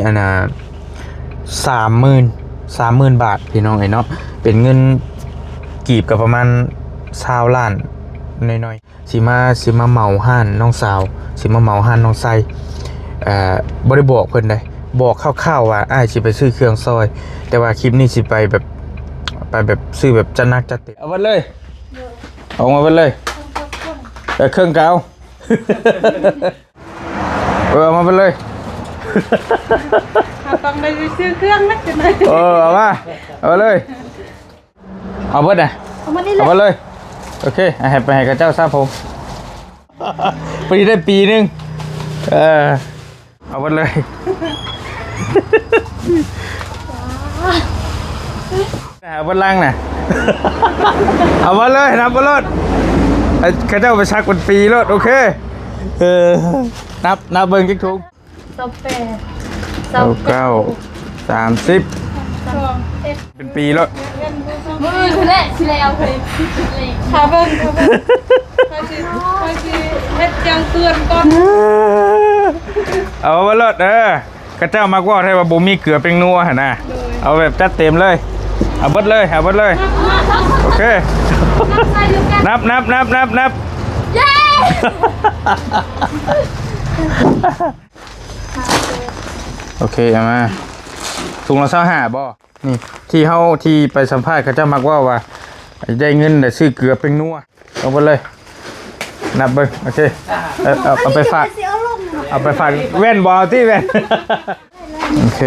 ອັນນ່າ ສາມໝື່ນ ສາມໝື່ນບາດ ພີ່ນ້ອງເອີຍເນາະ, ເປັນເງິນກີບກໍປະມານຊາວລ້ານໜ້ອຍໆ. ຊິມາ ຊິມາເໝົາຮ້ານນ້ອງສາວ ຊິມາເໝົາຮ້ານນ້ອງໄຊ. ເອີ ບໍ່ໄດ້ບອກເພິ່ນໃດ, ບອກຄ່າວໆວ່າອ້າຍຊິໄປຊື້ເຄື່ອງຊ່ອຍ, ແຕ່ວ່າຄລິບນີ້ຊິໄປແບບ ໄປແບບຊື້ແບບຈັດໜັກຈັດເຕັມ. ເອົາເບິດເລີຍ ອອກມາເບິດເລີຍ. ເອີ ເຄື່ອງກໍເອົາ ເອີ ເອົາມາເບິດເລີຍ. ເຮົາຕ້ອງໄດ້ໄປຊື້ເຄື່ອງນະ ເອີ ເອົາມາ ເອົາເລີຍ. ເອົາເບິດນະ ເອົາໝົດນີ້ເລີຍ ເອົາເບິດເລີຍ. ໂອເຄ ໃຫ້ໄປໃຫ້ເຂົາເຈົ້າສະຜົມ ພໍດີໄດ້ປີໜຶ່ງ. ເອີ ເອົາເບິດເລີຍ. ເອົາເບິດລັງນະ ເອົາເບິດເລີຍ ນັບເບິດໂລດ. ໃຫ້ເຂົາເຈົ້າໄປສັກເປັນປີໂລດ. ໂອເຄ ເອີ ນັບ ນັບເບິ່ງຈັກຖົງ. ຊາວແປດ ຊາວເກົ້າ ສາມສິບ ສາມສິບເອັດ ເປັນປີແລ້ວ. ມື້ແລກຊິແລ້ວເລີຍ. ຖ້າເບິ່ງ ຖ້າເບິ່ງ ຂ້ອຍຊິ ຂ້ອຍຊິເຮັດຢ່າງເຕືອນກ່ອນ. ເອົາມາໂລດເດີ. ເຂົາເຈົ້າມັກເວົ້າແທ້ວ່າບໍ່ມີເກືອແປ້ງນົວຫັ້ນນະ. ໂດຍ ເອົາແບບຈັດເຕັມເລີຍ. ເອົາເບິດເລີຍ ເອົາເບິດເລີຍ. ໂອເຄ ນັບ ນັບ ນັບ ນັບ ນັບ. ເຢ້ ໂອເຄ ເອົາມາ ຖົງລະຊາວຫ້າບໍ່? ນີ້ ທີ່ເຮົາ ທີ່ໄປສຳພາດ ເຂົາເຈົ້າມັກເວົ້າວ່າ ໄດ້ເງິນໄດ້ຊື້ເກືອແປ້ງນົວ. ເອົາເບິດເລີຍ ນັບເບິ່ງ. ໂອເຄ ເອົາ ເອົາໄປຝາກ ເອົາໄປຝາກ. ແວ່ນບໍ່ເອົາຕິແວ່ນ? ໂອເຄ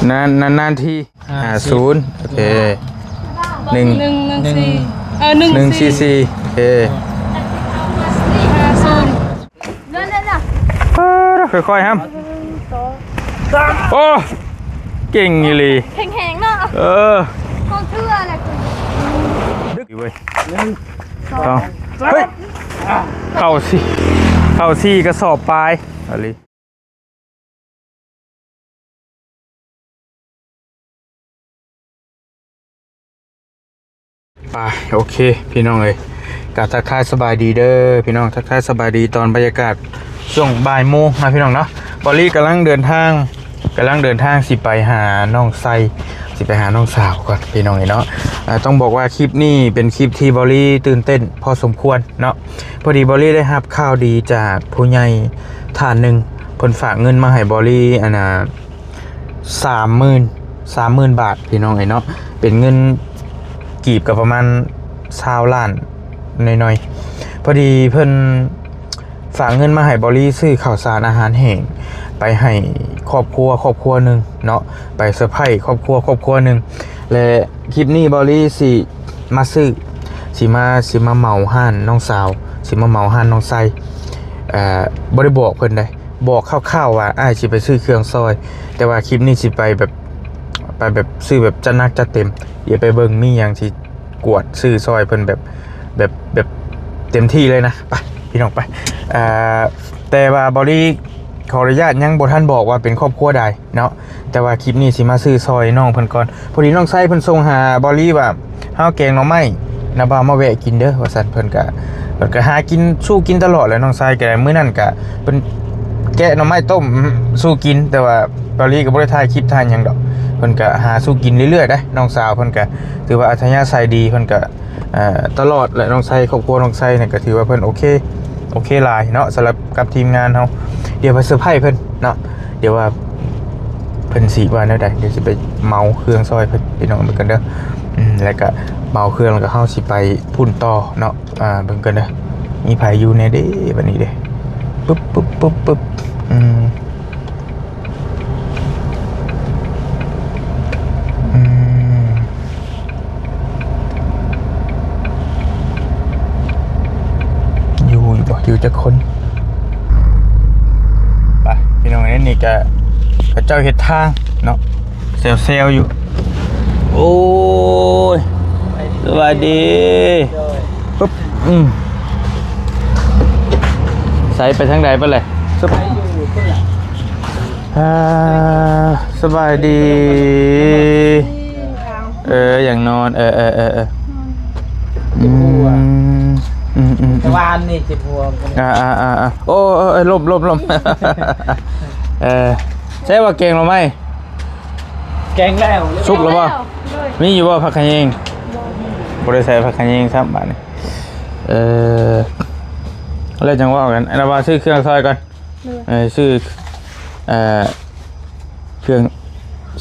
ນານ ນານໆທີ. ຫ້າ ຫ້າສູນ ໂອເຄ ໜຶ່ງ ໜຶ່ງ ໜຶ່ງສີ່ ເອີ ໜຶ່ງສີ່ສີ່ ໂອເຄ ຫ້າສູນ. ເດີໆໆ ຄ່ອຍໆ ຫຳ. ໂອ້ ເກັ່ງອີ່ຫຼີ ແຂງແຮງເນາະ. ເອີ ຂອງເທື່ອແຫຼະ ດຶກເວີຍ. ໜຶ່ງ ສອງ ສາມ ເຮີ້ຍ ເຂົ້າສີ່ ເຂົ້າສີ່ກະສອບປາຍອີ່ຫຼີ. ໄປ ໂອເຄ ພີ່ນ້ອງເອີຍ ກະທັກທາຍສະບາຍດີເດີພີ່ນ້ອງ. ທັກທາຍສະບາຍດີຕອນບັນຍາກາດຊ່ວງບ່າຍໂມງນະພີ່ນ້ອງເນາະ. ບອລລີກຳລັງເດີນທາງ ກຳລັງເດີນທາງຊິໄປຫານ້ອງໄຊ ຊິໄປຫານ້ອງສາວກ່ອນພີ່ນ້ອງເອີຍເນາະ. ເອີ ຕ້ອງບອກວ່າຄລິບນີ້ເປັນຄລິບທີ່ບອລລີຕື່ນເຕັ້ນພໍສົມຄວນເນາະ. ພໍດີບອລລີໄດ້ຮັບຂ່າວດີຈາກຜູ້ໃຫຍ່ທ່ານໜຶ່ງ ເພິ່ນຝາກເງິນມາໃຫ້ບອລລີ ອັນນ່າ ສາມໝື່ນ ສາມໝື່ນບາດ ພີ່ນ້ອງເອີຍເນາະ, ເປັນເງິນກີບກໍປະມານຊາວລ້ານໜ້ອຍໆ. ພໍດີເພິ່ນຝາກເງິນມາໃຫ້ບອລລີຊື້ເຂົ້າສານອາຫານແຫ້ງໄປໃຫ້ຄອບຄົວ ຄອບຄົວໜຶ່ງເນາະ, ໄປເຊີໄພຄອບຄົວ ຄອບຄົວໜຶ່ງ ແລະ ຄລິບນີ້ບອລລີຊິມາຊື້ ຊິມາ ຊິມາເໝົາຮ້ານນ້ອງສາວ ຊິມາເໝົາຮ້ານນ້ອງໄຊ. ເອີ ບໍ່ໄດ້ບອກເພິ່ນໃດ, ບອກຄ່າວໆວ່າອ້າຍຊິໄປຊື້ເຄື່ອງຊ່ອຍ, ແຕ່ວ່າຄລິບນີ້ຊິໄປແບບ ໄປແບບຊື້ແບບຈັດໜັກຈັດເຕັມ. ດຽວໄປເບິ່ງມີຫຍັງຊິກວດຊື້ຊ່ອຍເພິ່ນແບບ ແບບ ແບບເຕັມທີ່ເລີຍນະ. ໄປ ພີ່ນ້ອງໄປ. ເອີ ແຕ່ວ່າບອລລີຂໍອະນຸຍາດຍັງບໍ່ທັນບອກວ່າເປັນຄອບຄົວໃດເນາະ, ແຕ່ວ່າຄລິບນີ້ຊິມາຊື້ຊ່ອຍນ້ອງເພິ່ນກ່ອນ. ພໍດີນ້ອງໄຊເພິ່ນສົ່ງຫາບອລລີວ່າ ເຮົາແກງໜໍ່ໄມ້ນະ ບ່າວມາແວະກິນເດີ ວ່າຊັ້ນ. ເພິ່ນກະ ເພິ່ນກະຫາກິນ ສູ້ກິນຕະຫຼອດແຫຼະ ນ້ອງໄຊກະໄດ້. ມື້ນັ້ນກະເພິ່ນແກະໜໍ່ໄມ້ຕົ້ມສູ້ກິນ, ແຕ່ວ່າບອລລີກະບໍ່ໄດ້ຖ່າຍຄລິບຖ່າຍຫຍັງດອກ, ເພິ່ນກະຫາສູ້ກິນເລື້ອຍໆເດ້. ນ້ອງສາວເພິ່ນກະຖືວ່າອັດທະຍາໄສດີ, ເພິ່ນກະ ເອີ ຕະຫຼອດແຫຼະ ນ້ອງໄຊ. ຄອບຄົວນ້ອງໄຊນີ້ກະຖືວ່າເພິ່ນໂອເຄ ໂອເຄຫຼາຍເນາະ ສຳລັບກັບທີມງານເຮົາ. ດຽວໄປເຊີໄພເພິ່ນເນາະ, ດຽວວ່າເພິ່ນຊິວ່າແນວໃດ. ດຽວຊິໄປເໝົາເຄື່ອງຊ່ອຍເພິ່ນ ພີ່ນ້ອງເບິ່ງກັນເດີ. ອືມ ແລ້ວກະເໝົາເຄື່ອງ ແລ້ວກະເຮົາຊິໄປພຸ້ນຕໍ່ເນາະ. ອ່າ ເບິ່ງກັນເດີ ມີໃຜຢູ່ແດ່ເດ ບັດນີ້ເດ. ປຶບ ປຶບ ປຶບ ປຶບ. ອືມ ອືມ ຢູ່ ຢູ່ບໍ່ ຢູ່ຈັກຄົນ? ໄປ ພີ່ນ້ອງເອີຍ. ນີ້ກະເຂົາເຈົ້າເຮັດທາງເນາະ ແຊວໆຢູ່. ໂອ້ຍ ສະບາຍດີ. ປຶບ ອືມ ໃສ ໄປທາງໃດເບິດແຫຼະ? ປຶບ ອ່າ ສະບາຍດີ. ເອີ ຢ່າງນອນ ເອີ ເອີ ເອີ ເອີ ອືມ ອືມໆໆ ແຕ່ວ່າອັນນີ້ເຈັບຫົວ. ອ່າໆໆໆ ໂອ້ ເອີ ລົ້ມໆໆ ເອີ ໃຊ້ວ່າແກງໜໍ່ໄມ້ ແກງແລ້ວ ສຸກແລ້ວບໍ່? ໂດຍ ມີຢູ່ບໍ່ຜັກຂະແຍງ? ບໍ່ ບໍ່ໄດ້ໃສ່ຜັກຂະແຍງຊ້ຳບາດນີ້. ເອີ ແລ້ວຈັ່ງເວົ້າກັນ ອັນວ່າຊື້ເຄື່ອງຊ່ອຍກ່ອນ. ໂດຍ ເອີ ຊື້ ເອີ ເຄື່ອງ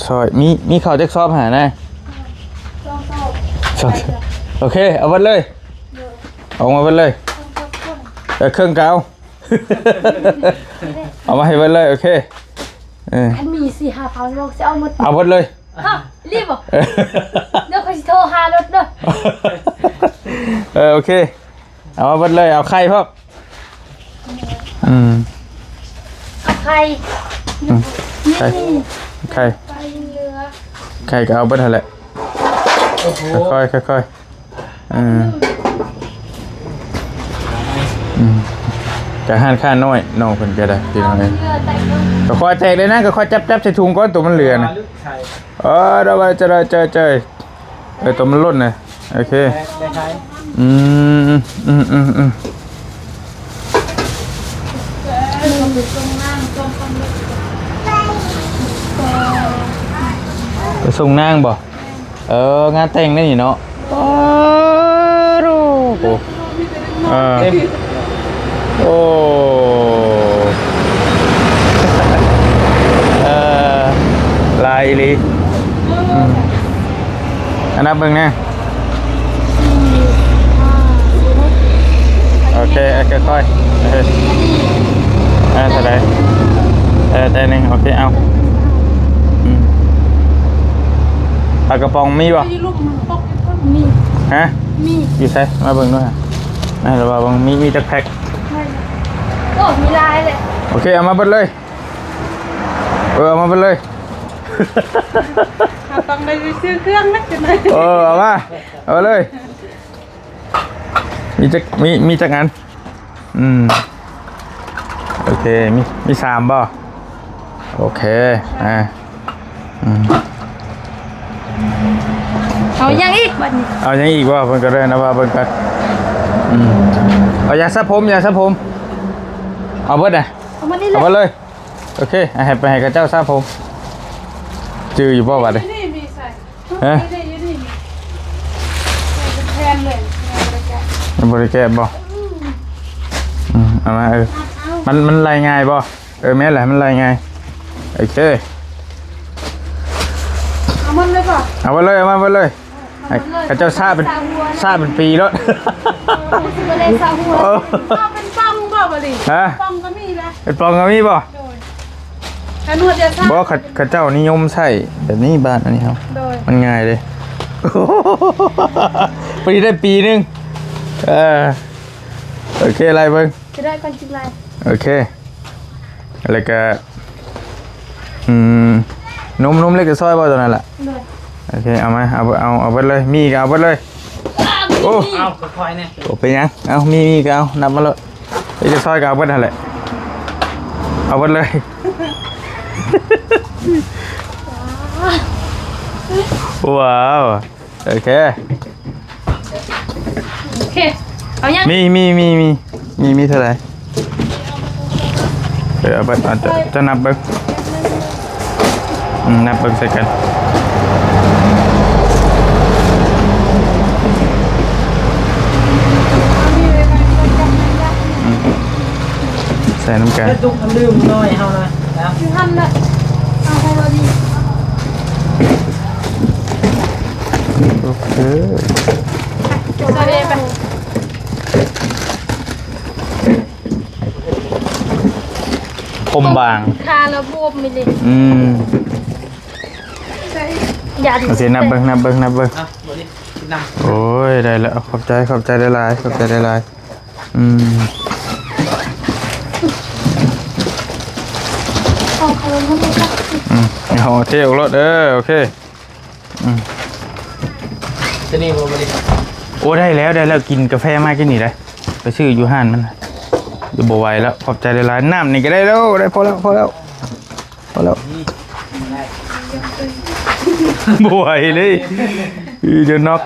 ຊ່ອຍ ມີ ມີເຂົ້າຈັກຊອບຫັ້ນນະ? ສອງຊອບ ສອງຊອບ ໂອເຄ ເອົາເບິດເລີຍ. ໂດຍ ເອົາມາເບິດເລີຍ ສອງຊອບເຄິ່ງ ເອີ ເຄິ່ງກໍເອົາ ເອົາມາໃຫ້ເບິດເລີຍ ໂອເຄ ເອີ ຄັນມີສີ່ຫ້າພັນ ບອກຊິເອົາໝົດ ເອົາເບິດເລີຍ. ຮະ ອີ່ຫຼີບໍ່? ເອີ ດຽວຂ້ອຍຊິໂທຫາລົດເດີ. ເອີ ໂອເຄ ເອົາມາເບິດເລີຍ ເອົາໄຂ່ພ້ອມ. ອືມ ເອົາໄຂ່ ອືມ ນີ້ ໄຂ່ ໄຂ່ ໄຂ່ກໍເອົາເບິດຫັ້ນແຫຼະ. ໂອ້ໂຫ ຄ່ອຍໆ ຄ່ອຍໆ ເອີ ອືມ ຈາກຮ້ານຄ້ານ້ອຍ ນ້ອງເພິ່ນກໍໄດ້ ພີ່ນ້ອງເອີຍ ກໍຄ່ອຍແຕກເລີຍນະ ກໍຄ່ອຍຈັບໆໃສ່ຖົງກ່ອນ ໂຕມັນເຫຼືອນະ. ເອີ ໄດ້ ໄດ້ ໄດ້ ເອີ ໂຕມັນຫຼົ່ນນະ ໂອເຄ ໄດ້ຂາຍ ອືມ ອືມ ອືມ ອືມ ໄປສົ່ງນາງບໍ່? ເອີ ງານແຕ່ງໄດ້ນີ້ເນາະ. ໂອ້ ໂອ້ ເອີ ໂອ້ ເອີ ຫຼາຍອີ່ຫຼີ. ອືມ ອັນນັບເບິ່ງແດ່. ໂອເຄ ເອີ ຄ່ອຍໆ ເອີ ເອີ ເທົ່າໃດ? ເອີ ແຕ່ໜຶ່ງ ໂອເຄ ເອົາ. ອືມ ປາກະປ໋ອງມີບໍ່? ມີ ຮະ? ມີ ຢູ່ໃສ? ມາເບິ່ງດູຫາ ໃຫ້ລະວ່າເບິ່ງ ມີ ມີຈັກແພັກ? ໂອ້ ມີຫຼາຍເລີຍ. ໂອເຄ ເອົາມາເບິດເລີຍ. ເອີ ເອົາມາເບິດເລີຍ. ເຮົາຕ້ອງໄດ້ໄປຊື້ເຄື່ອງນະ ເອີ ເອົາມາ ເອົາມາເລີຍ. ມີຈັກ ມີ ມີຈັກອັນ? ອືມ ໂອເຄ ມີ ມີສາມບໍ່? ໂອເຄ ອ່າ ອືມ ເອົາຫຍັງອີກບັດນີ້? ເອົາຫຍັງອີກບໍ່? ເພິ່ນກໍໄດ້ນະວ່າເບິ່ງກັນ. ອືມ ເອົາຢາສະຜົມ ຢາສະຜົມ ເອົາເບິດນະ ເອົາມານີ້ເລີຍ ເອົາເບິດເລີຍ. ໂອເຄ ໃຫ້ໄປໃຫ້ເຂົາເຈົ້າສະຜົມ. ຈື່ຢູ່ບໍ່ບັດນີ້? ນີ້ມີໃສ່ ຮະ? ນີ້ ນີ້ ນີ້ ນີ້ ໃສ່ເປັນແຜ່ນເລີຍ ຍັງບໍ່ໄດ້ແກະ ຍັງບໍ່ໄດ້ແກະບໍ່? ອືມ ອືມ ເອົາມາ ເອີ ມັນ ມັນໄລ່ງ່າຍບໍ່? ເອີ ແມ່ນແຫຼະ ມັນໄລ່ງ່າຍ. ໂອເຄ ເອົາໝົດເລີຍບໍ່? ເອົາມາເລີຍ ເອົາມາເບິດເລີຍ. ໃຫ້ເຂົາເຈົ້າຊາເປັນ ຊາເປັນປີໂລດ. ເອີ ຊິບໍ່ໄດ້ຊາຫົວ ເອີ ເອົາເປັນປ່ອງບໍ່ບັດນີ້? ຮະ? ປ່ອງກໍມີນະ ເປັນປ່ອງກໍມີບໍ່? ໂດຍ ຄັນຫົວຈະຊາ ບໍ່ ເຂົາ ເຂົາເຈົ້ານິຍົມໃຊ້ແບບນີ້ ບ້ານອັນນີ້ເຮົາ ໂດຍ ມັນງ່າຍເດ້. ພໍດີໄດ້ປີໜຶ່ງ. ເອີ ໂອເຄ ໄລ່ເບິ່ງ ຊິໄດ້ກ່ອນ ຊິໄລ່ ໂອເຄ. ແລ້ວກະ ອືມ ນົມ ນົມເລັກຈະຊອຍບໍ່ ຕົວນັ້ນລະ? ໂດຍ ໂອເຄ ເອົາມາ ເອົາ ເອົາ ເອົາເບິດເລີຍ ມີກໍເອົາເບິດເລີຍ. ໂອ້ ເອົາ ຄ່ອຍໆແດ່ ໂອ້ ເປັນຫຍັງ? ເອົາ ມີ ມີກໍເອົາ ນັບມາໂລດ. ເລັກຈະຊອຍກໍເອົາເບິດຫັ້ນແຫຼະ ເອົາເບິດເລີຍ. ວ້າວ ໂອເຄ ໂອເຄ ເອົາຍັງ? ມີ ມີ ມີ ມີ ມີ ມີເທົ່າໃດ? ເອີ ເອົາເບິດ ເອົາ ເຈົ້າ ເຈົ້ານັບເບິ່ງ ອືມ ນັບເບິ່ງໃສ່ກັນ ອືມ ໃສ່ນຳກັນ ເຮັດດຸກອັນດື່ມນ້ອຍເຮົານະ ນະ ຢູ່ຫັ້ນນະ ເອົາໃສ່ບໍ່ດີ. ໂອເຄ ໃສ່ເອໄປ ຜົມບາງ ຄາລະບວມໄປເລີຍ ອືມ ຢ້ານ ໂອເຄ ນັບເບິ່ງ ນັບເບິ່ງ ນັບເບິ່ງ ອ່ະ ບໍ່ໄດ້ກິນນ້ຳ ໂອ້ຍ ໄດ້ແລ້ວ ຂອບໃຈ ຂອບໃຈຫຼາຍໆ ຂອບໃຈຫຼາຍໆ ອືມ ອອກເອົາລົງມາເລີຍ ອືມ ເອົາເທອອກໂລດ ເອີ ໂອເຄ ອືມ ຕົວນີ້ບໍ່ ບໍ່ໄດ້ ໂອ້ ໄດ້ແລ້ວ ໄດ້ແລ້ວ ກິນກາແຟມາກິນນີ້ໄດ້ ໄປຊື້ຢູ່ຮ້ານມັນ ຢູ່ ບໍ່ໄຫວແລ້ວ ຂອບໃຈຫຼາຍໆ ນ້ຳນີ້ກໍໄດ້ແລ້ວ ໄດ້ ພໍແລ້ວ ພໍແລ້ວ ພໍແລ້ວ ບໍ່ໄຫວເລີຍ ເອີ ຈະນັອກ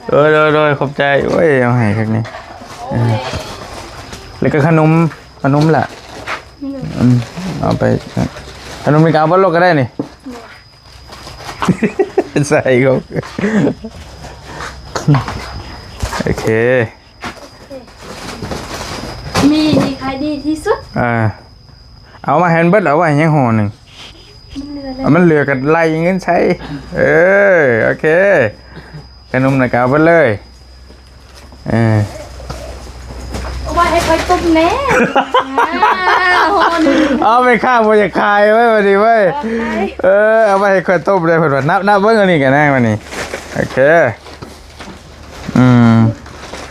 ໂດຍ ໂດຍ ໂດຍ ຂອບໃຈ ໂອ້ຍ ເອົາໃຫ້ຄັກນີ້ ເອີ ແລ້ວກໍຂະໜົມ ຂະໜົມລະ ອືມ ເອົາໄປ ຂະໜົມນີ້ກໍເອົາເບິດໂລດກໍໄດ້ນີ້ ໃສ່ເຂົາ ໂອເຄ ມີນີ້ຂາຍດີທີ່ສຸດ ອ່າ ເອົາມາໃຫ້ມັນເບິດ ເອົາໄວ້ໃຫ້ຫຍັງຫໍ່ໜຶ່ງ ມັນເຫຼືອແລ້ວ ມັນເຫຼືອກໍໄລ່ເງິນໃສ່ ເອີ ໂອເຄ ຂະໜົມນະກະເອົາເບິດເລີຍ ເອີ ເອົາໄວ້ໃຫ້ຂ້ອຍຕົ້ມແດ່ ເອົາ ແມ່ຄ້າບໍ່ຢາກຂາຍເວີ້ຍ ບັດນີ້ເວີ້ຍ ເອີ ເອົາໄວ້ໃຫ້ຂ້ອຍຕົ້ມແດ່ ເພິ່ນວ່າ ນັບ ນັບເບິ່ງອັນນີ້ກັນນະ ບັດນີ້ ໂອເຄ ອືມ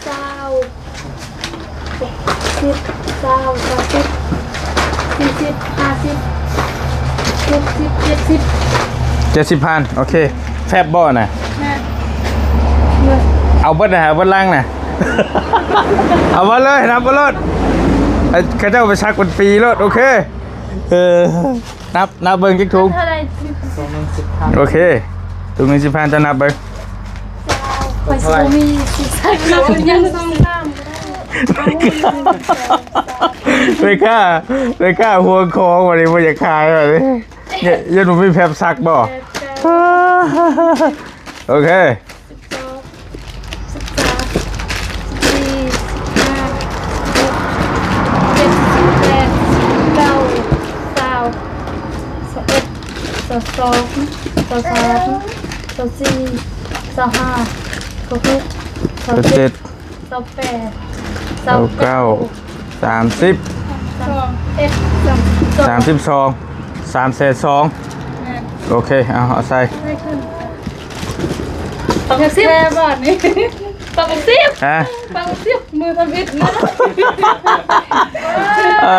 ຊາວ ຫົກສິບ ຊາວ ຊາວສິບ ສີ່ສິບ ຫ້າສິບ ຫົກສິບ ເຈັດສິບ ເຈັດສິບພັນ ໂອເຄ ແຟບບໍ່ນະ ແຟບ ເອົາເບິດນະ ເອົາເບິດລັງນະ ເອົາມາເລີຍ ນັບມາໂລດ ໃຫ້ເຂົາເຈົ້າໄປສັກເປັນປີໂລດ ໂອເຄ ເອີ ນັບ ນັບເບິ່ງຈັກຖົງ ເທົ່າໃດ? ຖົງໜຶ່ງສິບພັນ ໂອເຄ ຖົງໜຶ່ງສິບພັນ ເຈົ້ານັບເບິ່ງ ຊາວ ຂ້ອຍຊິບໍ່ມີຊິໃສ່ ນັບເປັນຫຍັງ ສອງ ສາມ ແມ່ຄ້າ ແມ່ຄ້າຫວງຂອງ ບັດນີ້ບໍ່ຢາກຂາຍ ບັດນີ້ ຢ້ານ ຢ້ານບໍ່ມີແຟບສັກບໍ່? ແປດ ເກົ້າ ໂອເຄ ສິບສອງ ສິບສາມ ສິບສີ່ ສິບຫ້າ ສິບຫົກ ສິບເຈັດ ສິບແປດ ສິບເກົ້າ ຊາວ ຊາວເອັດ ຊາວສອງ ຊາວສາມ ຊາວສີ່ ຊາວຫ້າ ຊາວຫົກ ຊາວເຈັດ ຊາວແປດ ຊາວເກົ້າ ສາມສິບ ສາມເອັດ ສາມສິບສອງ ສາມແສນສອງ ແມ່ນ ໂອເຄ ເອົາ ເອົາໃສ່ ປາກຫົກສິບ ແມ່ບາດນີ້ ປາກຫົກສິບ ຮະ ປາກຫົກສິບ ມືທຳອິດນະ ເອີ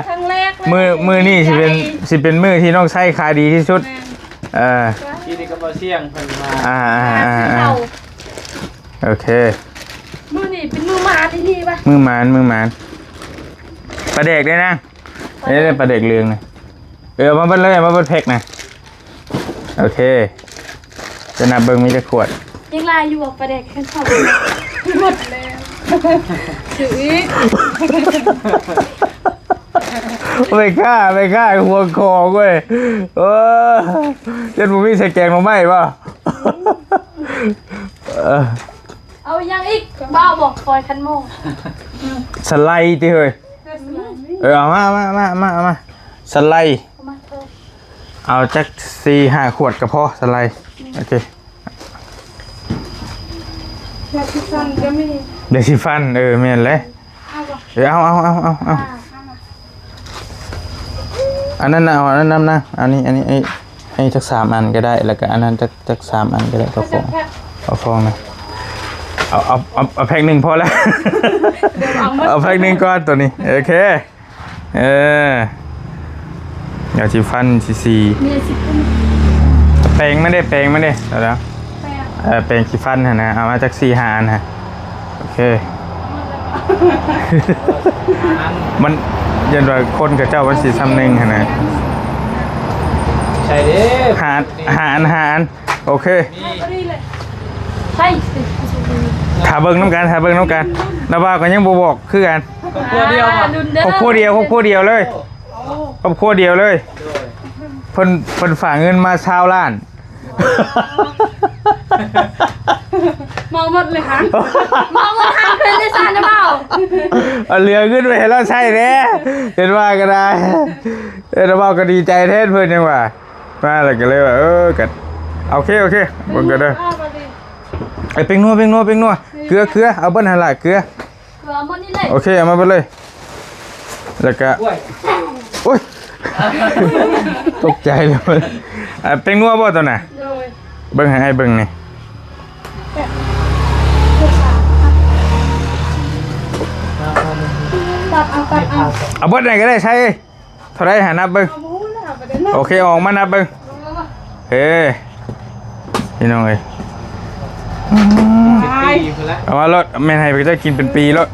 ຄັ້ງແລກເລີຍ ມື້ ມື້ນີ້ຊິເປັນ ຊິເປັນມື້ທີ່ນ້ອງໄຊຂາຍດີທີ່ສຸດ ແມ່ນ ເອີ ກີ້ນີ້ກໍບໍ່ສ່ຽງເພິ່ນມາ ອ່າ ອ່າ ອ່າ ອ່າ ໂອເຄ ມື້ນີ້ເປັນມື້ມານອີ່ຫຼີວະ ມື້ມານ ມື້ມານ ປາແດກເດ້ນາງ ປາແດກ ເອີ ປາແດກເຫຼືອງນະ ເອີ ເອົາມາເບິດເລີຍ ເອົາມາເບິດແພັກນະ ໂອເຄ ຈະນັບເບິ່ງມີຈັກຂວດ ຍັງຫຼາຍຢູ່ບໍ່ປາແດກ ຄັນເຂົ້າໝົດແລ້ວ ຖືກອີກ ແມ່ຄ້າ ແມ່ຄ້າຫວງຂອງເວີ້ຍ ໂອ້ຍ ຢ້ານບໍ່ມີໃສ່ແກງໜໍ່ໄມ້ບໍ່? ເອີ ເອົາຫຍັງອີກ? ບ້າບໍ່? ຄອຍຄັນໂມ ສະໄລຕິເຮີ້ຍ ເອີ ເອົາມາ ມາ ມາ ມາ ເອົາມາ ສະໄລ ເອົາມາເທີ ເອົາຈັກສີ່ຫ້າຂວດກໍພໍ ສະໄລ ໂອເຄ ຢາສີຟັນກໍມີ ຢາສີຟັນ ເອີ ແມ່ນແຫຼະ ເອົາບໍ່? ເອີ ເອົາ ເອົາ ເອົາ ເອົາ ອ່າ ເອົາມາ ອັນນັ້ນນະ ເອົາອັນນັ້ນນຳນະ ອັນນີ້ ອັນນີ້ ໃຫ້ ໃຫ້ຈັກສາມອັນກໍໄດ້ ແລ້ວກໍອັນນັ້ນຈັກ ຈັກສາມອັນກໍໄດ້ ເອົາ ເອົາ ເອົາ ເອົາ ເອົາແພັກໜຶ່ງພໍແລ້ວ ເອົາແພັກໜຶ່ງກ່ອນໂຕນີ້ ໂອເຄ ເອີ ຢາສີຟັນ ຊີຊີ ມີສິບ ແປງມັນເດ້ ແປງມັນເດ້ ເອົາແລ້ວ ແປງ ເອີ ແປງສີຟັນຫັ້ນນະ ເອົາມາຈັກສີ່ຫ້າອັນຫັ້ນ ໂອເຄ ມັນ ຢ້ານວ່າຄົນເຂົາເຈົ້າມັນຊິຊ່ຳໜຶ່ງຫັ້ນນະ ໃຊ່ເດ້ ຫາ ຫາອັນ ຫາອັນ ໂອເຄ ຖ້າເບິ່ງນຳກັນ ຖ້າເບິ່ງນຳກັນ ນ້າບ່າວກໍຍັງບໍ່ບອກຄືກັນ ຄອບຄົວດຽວ ອ່າ ລຸ້ນເດີ ຄອບຄົວດຽວ ຄອບຄົວດຽວເລີຍ ໂອ້ ຄອບຄົວດຽວເລີຍ ໂດຍ ເພິ່ນ ເພິ່ນຝາກເງິນມາຊາວລ້ານ ເມົາໝົດເລີຍຫະ ເມົາໝົດຫາເພິ່ນເລີຍຊະນະບ່າວ ເອົາເຫຼືອເງິນໄວ້ໃຫ້ລາວໃຊ້ແດ່ ເຫັນວ່າກໍໄດ້ ເອີ ນະບ່າວກໍດີໃຈແທນເພິ່ນ ຍັງວ່າ ມາແລ້ວກໍເລີຍວ່າ ເອີ ກໍ ໂອເຄ ໂອເຄ ເບິ່ງກໍເດີ ເອີ ແປ້ງນົວ ແປ້ງນົວ ແປ້ງນົວ ເກືອ ເກືອ ເອົາເບິດຫັ້ນລະ ເກືອ ເກືອເອົາໝົດນີ້ເລີຍ ໂອເຄ ເອົາມາເບິດເລີຍ ແລ້ວກໍ ໂອ້ຍ ໂອ້ຍ ຕົກໃຈເລີຍ ອ່າ ແປ້ງນົວບໍ່ຕົວນະ? ໂດຍ ເບິ່ງໃຫ້ອ້າຍເບິ່ງນີ້ ຕັດເອົາ ຕັດເອົາ ເອົາເບິດໃດກໍໄດ້ ໃສ່ ເທົ່າໃດຫານັບເບິ່ງ ເອົາບໍ່ຮູ້ແລ້ວ ປະເດັນນະ ໂອເຄ ອອກມານັບເບິ່ງ ເອີ ພີ່ນ້ອງເອີຍ ອືມ ເອົາມາໂລດ ແມ່ນໃຫ້ເຂົາເຈົ້າກິນເປັນປີໂລດ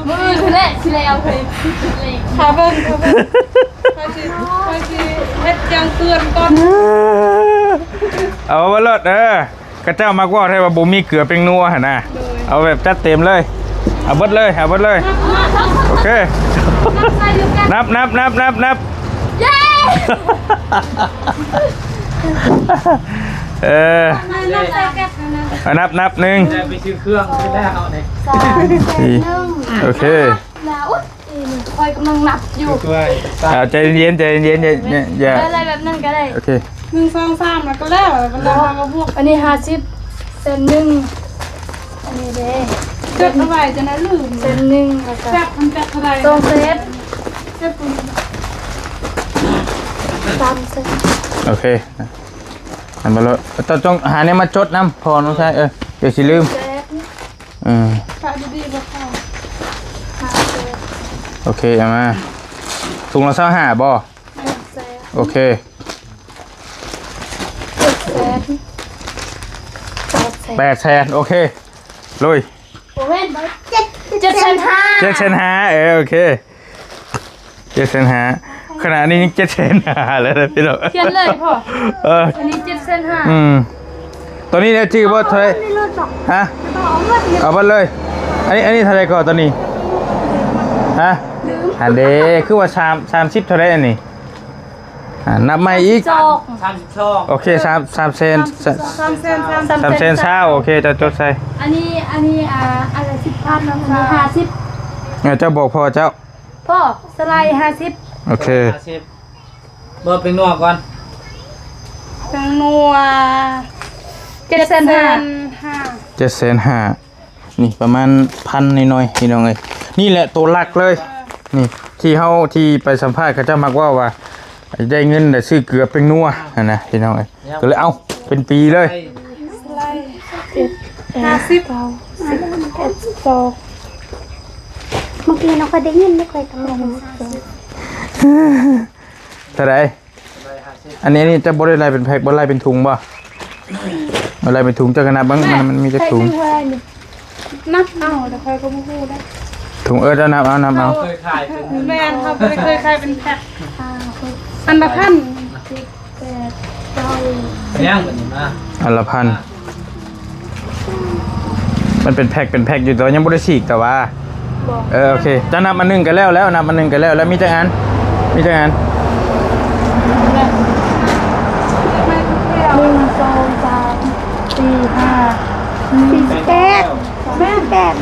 ມື້ນີ້ແຫຼະຊິແລ້ວເລີຍ ຖ້າເບິ່ງ ຖ້າເບິ່ງ ຂ້ອຍຊິ ຂ້ອຍຊິເຮັດຢ່າງເຕືອນກ່ອນ ເອົາມາໂລດ ເອີ ເຂົາເຈົ້າມັກເວົ້າແທ້ວ່າບໍ່ມີເກືອແປ້ງນົວຫັ້ນນະ ໂດຍ ເອົາແບບຈັດເຕັມເລີຍ ເອົາເບິດເລີຍ ເອົາເບິດເລີຍ. ໂອເຄ ນັບ ນັບ ນັບ ນັບ ນັບ. ເຢ້ ເອີ ນັບ ນັບ ນັບ ໜຶ່ງ ໄປຊື້ເຄື່ອງໄປແລ້ວນີ້ ສາມ ສີ່ ໂອເຄ ນະ ອຸ໊ຍ ຂ້ອຍກຳລັງນັບຢູ່. ເອົາ ໃຈເຢັນໆ ໃຈເຢັນໆ ຢ່າ ໄດ້ ໄດ້ແບບນັ້ນກໍໄດ້. ໂອເຄ ໜຶ່ງ ສອງ ສາມ ແລ້ວກໍແລ້ວ ແລ້ວກໍບວກ. ອັນນີ້ຫ້າສິບ ແສນໜຶ່ງ ອັນນີ້ເດ້ ຈົດເອົາໄວ້ຈັ່ງໃດລືມ. ແສນໜຶ່ງ ແລ້ວກໍ ແຊັບມັນຈັກເທົ່າໃດ ສອງແສນ ແຊັບ ສາມແສນ. ໂອເຄ ອັນບໍ່ລະ ເຈົ້າຈົ່ງຫາແນວມາຈົດນຳ ພໍ່ນ້ອງຊາຍ ເອີ ດຽວຊິລືມ. ເອີ ຂາຍດີໆບໍ່ຂາຍ. ໂອເຄ ເອົາມາ ຖົງລະຊາວຫ້າບໍ່? ໂອເຄ ເຈັດແສນ ແປດແສນ ໂອເຄ ລຸຍ. ບໍ່ແມ່ນ ເຈັດ ເຈັດແສນຫ້າ ເຈັດແສນຫ້າ ເອີ ໂອເຄ ເຈັດແສນຫ້າ. ຂະໜາດນີ້ຍັງເຈັດແສນຫ້າແລ້ວນະພີ່ນ້ອງ. ຂຽນເລີຍພໍ່. ເອີ ອັນນີ້ເຈັດແສນຫ້າ. ອືມ ຕອນນີ້ໄດ້ຈື່ບໍ່ເທົ່າໃດ? ຮະ? ເອົາເບິດເລີຍ. ອັນນີ້ ອັນນີ້ເທົ່າໃດກໍຕອນນີ້? ຮະ? ອັນເດ ຄືວ່າສາມ ສາມສິບເທົ່າໃດອັນນີ້? ອ່າ ນັບໃໝ່ອີກ ສາມສິບສອງ ໂອເຄ ສາມ ສາມແສນ ສາມແສນ ສາມແສນຊາວ ໂອເຄ ເຈົ້າຈົດໃສ່. ອັນນີ້ ອັນນີ້ ອ່າ ອັນລະສິບພັນ ອັນນີ້ຫ້າສິບ. ເອີ ເຈົ້າບອກພໍ່ເຈົ້າ ພໍ່ ສະໄລຫ້າສິບ ໂອເຄ ຫ້າສິບ. ເບິ່ງເປັນໜ່ວຍກ່ອນ ເປັນໜ່ວຍ ເຈັດແສນຫ້າ ເຈັດແສນຫ້າ. ນີ້ປະມານພັນໜ້ອຍໆ ພີ່ນ້ອງເອີຍ. ນີ້ແຫຼະໂຕຫຼັກເລີຍ ນີ້ ທີ່ເຮົາ ທີ່ໄປສຳພາດ ເຂົາເຈົ້າມັກເວົ້າວ່າ ໄດ້ເງິນໄດ້ຊື້ເກືອແປ້ງນົວຫັ້ນນະ ພີ່ນ້ອງເອີຍ. ກໍເລີຍເອົາເປັນປີເລີຍ ຫ້າສິບ ເກົ້າສິບ ສິບເອັດ ສິບສອງ. ເມື່ອກີ້ນ້ອງກໍໄດ້ຍິນ ໄດ້ຄ່ອຍກຳລັງ ເທົ່າໃດ? ອັນນີ້ ອັນນີ້ຈະບໍ່ໄດ້ໄລ່ເປັນແພັກ ບໍ່ໄລ່ເປັນຖົງບໍ່? ບໍ່ໄລ່ເປັນຖົງ ເຈົ້າກໍນັບເບິ່ງ ມັນ ມັນມີຈັກຖົງ? ນັບເອົາ ແຕ່ຂ້ອຍກໍບໍ່ຮູ້ເດ້. ຖົງ ເອີ ເຈົ້ານັບເອົາ ນັບເອົາ. ເຮົາເຄີຍຂາຍເປັນ ແມ່ນ ເຮົາບໍ່ໄດ້ເຄີຍຂາຍເປັນແພັກ. ອັນລະພັນ ແປດ ເກົ້າ ຍັງບັດນີ້ມາ ອັນລະພັນ. ມັນເປັນແພັກ ເປັນແພັກຢູ່ ແຕ່ວ່າຍັງບໍ່ໄດ້ສີກ ແຕ່ວ່າ ບໍ່ ເອີ ໂອເຄ ເຈົ້ານັບອັນໜຶ່ງກໍແລ້ວ ແລ້ວ ນັບອັນໜຶ່ງກໍແລ້ວ ແລ້ວມີຈັກອັນ? ມີຈັກອັນ? ໜຶ່ງ ສອງ ສາມ ສີ່ ຫ້າ ສີ່ສິບແປດ ສີ່ສິບແປດ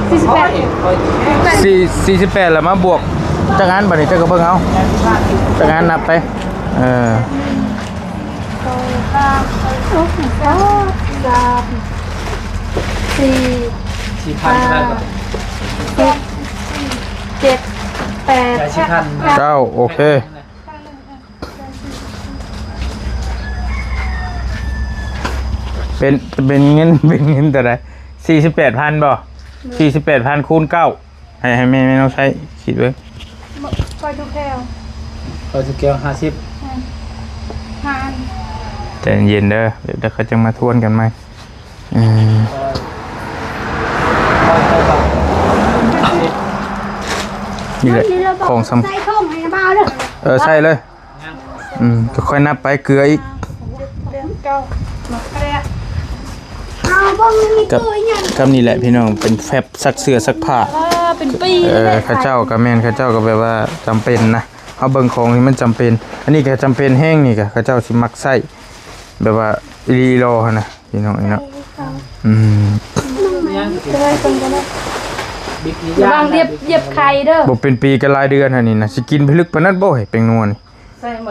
ສີ່ສິບແປດ ສີ່ ສີ່ສິບແປດ ແລ້ວມາບວກຈັກອັນ? ບັດນີ້ເຈົ້າກໍເບິ່ງເອົາ ຈັກອັນນັບໄປ ເອີ ສອງ ສາມ ສາມ ສີ່ ຫ້າ ຫົກ ເຈັດ ແປດ ເກົ້າ ໂອເຄ. ເປັນ ເປັນເງິນ ເປັນເງິນເທົ່າໃດ? ສີ່ສິບແປດພັນບໍ່? ສີ່ສິບແປດພັນຄູນເກົ້າ ໃຫ້ ໃຫ້ແມ່ ແມ່ນ້ອງໃຊ້ຄິດເບິ່ງ. ຂ້ອຍທຸກແຖວ ຂ້ອຍທຸກແຖວ ຫ້າສິບ ແມ່ນ ຫ້າອັນ. ໃຈເຢັນເດີ ດຽວເຂົາຈັ່ງມາທວນກັນໃໝ່. ອືມ ນີ້ແຫຼະ ຂອງສຳ ໃສ່ຖົງໃຫ້ບ່າວເດີ ເອີ ໃສ່ເລີຍ. ອືມ ກໍຄ່ອຍນັບໄປເກືອອີກ. ເອົາເບິ່ງມີ ກັບ ໂຕອີຫຍັງ ກັບນີ້ແຫຼະພີ່ນ້ອງ ເປັນແຟັບຊັກເສື້ອຊັກຜ້າ ເປັນປີ ເອີ ເຂົາເຈົ້າກໍແມ່ນ ເຂົາເຈົ້າກໍແບບວ່າຈຳເປັນນະ ເຮົາເບິ່ງຂອງທີ່ມັນຈຳເປັນ. ອັນນີ້ກໍຈຳເປັນແຮງ ນີ້ກໍເຂົາເຈົ້າຊິມັກໃຊ້ແບບວ່າອີ່ຫຼີອີ່ຫຼໍຫັ້ນນະ ພີ່ນ້ອງເອີຍເນາະ. ອືມ ລະວັງຢຽບ ຢຽບໄຂ່ເດີ ບໍ່ເປັນປີກໍຫຼາຍເດືອນຫັ້ນນີ້ນະ ຊິກິນພິລຶກປານນັ້ນບໍ່ ເຮີ້ຍ ແປ້ງນົວນີ້?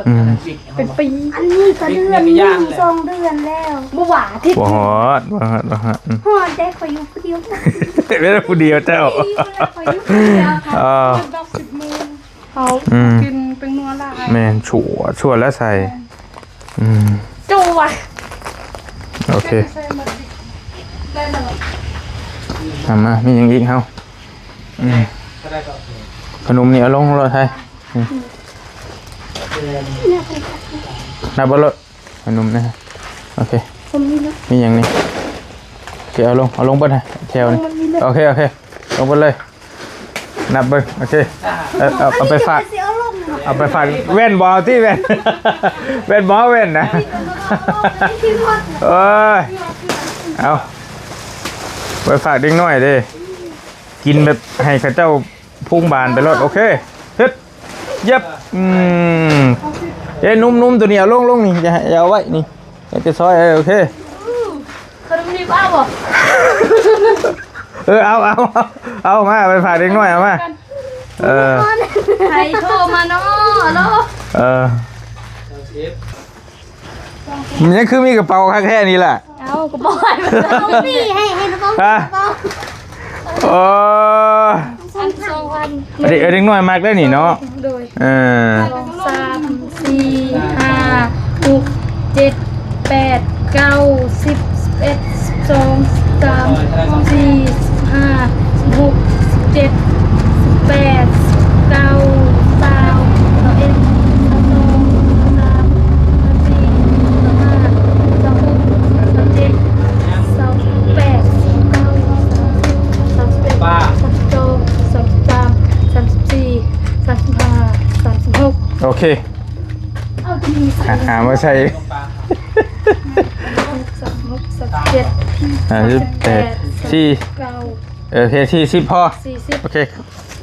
ອືມ ເປັນປີ ອັນນີ້ກໍເດືອນໜຶ່ງ ສອງເດືອນແລ້ວ ບໍ່ວ່າອາທິດ ບໍ່ຮອດ ບໍ່ຮອດ ບໍ່ຮອດ. ອືມ ຮອດໄດ້ ຂ້ອຍຢູ່ຜູ້ດຽວ ເປັນຜູ້ດຽວເຈົ້າ ຂ້ອຍຢູ່ຜູ້ດຽວ ເອີ ດອກສິບໝື່ນ. ເຮົາ ອືມ ກິນແປ້ງນົວຫຼາຍ ແມ່ນ ຊົ່ວ ຊົ່ວແລ້ວໃສ່ ແມ່ນ ອືມ ຈົວ ໂອເຄ ເອົາມາ ມີຫຍັງອີກເຮົາ? ອືມ ຂະໜົມນີ້ເອົາລົງໂລດໄທ ອືມ ນັບເອົາໂລດ ຂະໜົມນີ້ ໂອເຄ ມີຫຍັງນີ້? ໂອເຄ ເອົາລົງ ເອົາລົງເບິດ ແຖວນີ້ ໂອເຄ ໂອເຄ ລົງເບິດເລີຍ. ນັບເບິ່ງ ໂອເຄ ເອົາ ເອົາໄປຝາກ ເອົາໄປຝາກ ແວ່ນບໍ່ເອົາຕິ ແວ່ນ ແວ່ນບໍ່ເອົາ ແວ່ນນະ ໂອ້ຍ ເອົາ ໄວ້ຝາກເດັກນ້ອຍເດ້ ກິນແບບໃຫ້ເຂົາເຈົ້າພຸງບານໄປໂລດ. ໂອເຄ ເຮັດ ເຢັບ ອືມ ເອີ ນຸ່ມໆ ໂຕນີ້ເອົາລົງໆ ນີ້ ຢ່າໃຫ້ ຢ່າເອົາໄວ້ນີ້ ໃຫ້ແຕ່ຊອຍ. ເອີ ໂອເຄ ຂະໜົມນີ້ເອົາບໍ່? ເອີ ເອົາ ເອົາ ເອົາມາ ໄປຝາກເດັກນ້ອຍ ເອົາມາ. ເອີ ໃຜໂທມາເນາະ ເອີ ມັນຍັງຄືມີກະເປົາຄັກແທ້ນີ້ລະ. ເອົາ ກະເປົາໃຫ້ມັນ ເອົາປີ້ໃຫ້ ໃຫ້ກະເປົາ ເອີ ກະເປົາ ໂອ້ ອັນສອງພັນ ເດັກ ເດັກນ້ອຍມັກໄດ໋ນີ້ເນາະ. ໂດຍ ເອີ ສອງ ສາມ ສີ່ ຫ້າ ຫົກ ເຈັດ ແປດ ເກົ້າ ສິບ ສິບເອັດ ສິບສອງ ສິບສາມ ສິບສີ່ ສິບຫ້າ ສິບຫົກ ສິບເຈັດ ສິບແປດ ສິບເກົ້າ ຊາວ ຊາວເອັດ ຊາວສອງ ຊາວສາມ ຊາວສີ່ ຊາວຫ້າ ຊາວຫົກ ຊາວເຈັດ ຊາວແປດ ຊາວເກົ້າ ຊາວສິບ ຊາວສິບເອັດ ຊາວສິບສອງ ຊາວສິບສາມ ຊາວສິບສີ່ ຊາວສິບຫ້າ ຊາວສິບຫົກ. ໂອເຄ ເອົາຕົວນີ້ໃສ່ ຫາ ຫາມາໃສ່ ສາມສິບຫົກ ສາມສິບເຈັດ ຫ້າສິບແປດ ສາມສິບເກົ້າ ສີ່ ເອີ ໂອເຄ ສີ່ສິບພໍ ສີ່ສິບ ໂອເຄ.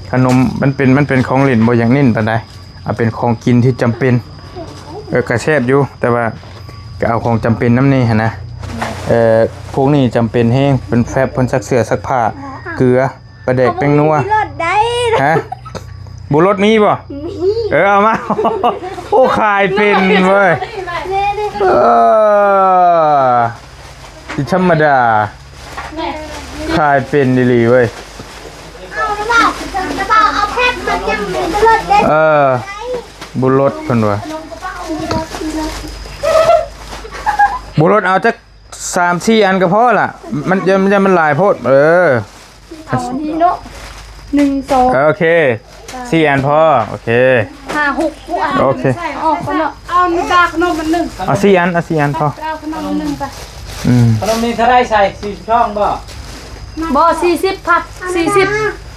ຂະໜົມມັນເປັນ ມັນເປັນຂອງຫຼິ້ນ ບໍ່ຢາກເນັ້ນປານໃດ ເອົາເປັນຂອງກິນທີ່ຈຳເປັນ. ເອີ ກະແຊບຢູ່ ແຕ່ວ່າກະເອົາຂອງຈຳເປັນນຳແດ່ຫັ້ນນະ. ເອີ ພວກນີ້ຈຳເປັນແຮງ ເປັນແຟັບ ເພິ່ນຊັກເສື້ອຊັກຜ້າ ເກືອ ປາແດກ ແປ້ງນົວ ບໍ່ມີລົດໄດ້ ຮະ ບໍ່ລົດມີບໍ່? ມີ ເອີ ເອົາມາ ໂອ້ ຂາຍເປັນເວີຍ ເອີ ຊິທຳມະດາ ຂາຍເປັນອີ່ຫຼີເວີຍ. ເອົາແລ້ວບໍ່ ແລ້ວບໍ່ເອົາແພັດມາຍັງມີລົດເດ້ ເອີ ບໍ່ລົດເພິ່ນວ່າ ບໍ່ລົດ ເອົາຈັກ ສາມສີ່ອັນກະພໍລະ ມັນ ຢ້ານ ຢ້ານມັນຫຼາຍໂພດ ເອີ ເອົາອັນນີ້ເນາະ ໜຶ່ງ ສອງ ເອີ ໂອເຄ ສີ່ອັນພໍ ໂອເຄ ຫ້າ ຫົກ ຫົກອັນ ໂອເຄ ອອກກ່ອນເນາະ ເອົາກາກຂະໜົມອັນໜຶ່ງ ເອົາສີ່ອັນ ເອົາສີ່ອັນພໍ ເອົາຂະໜົມອັນໜຶ່ງໄປ ອືມ ຂະໜົມນີ້ເທົ່າໃດໃສ່ ສີ່ສິບສອງບໍ່? ບໍ່ ສີ່ສິບພັນ ສີ່ສິບ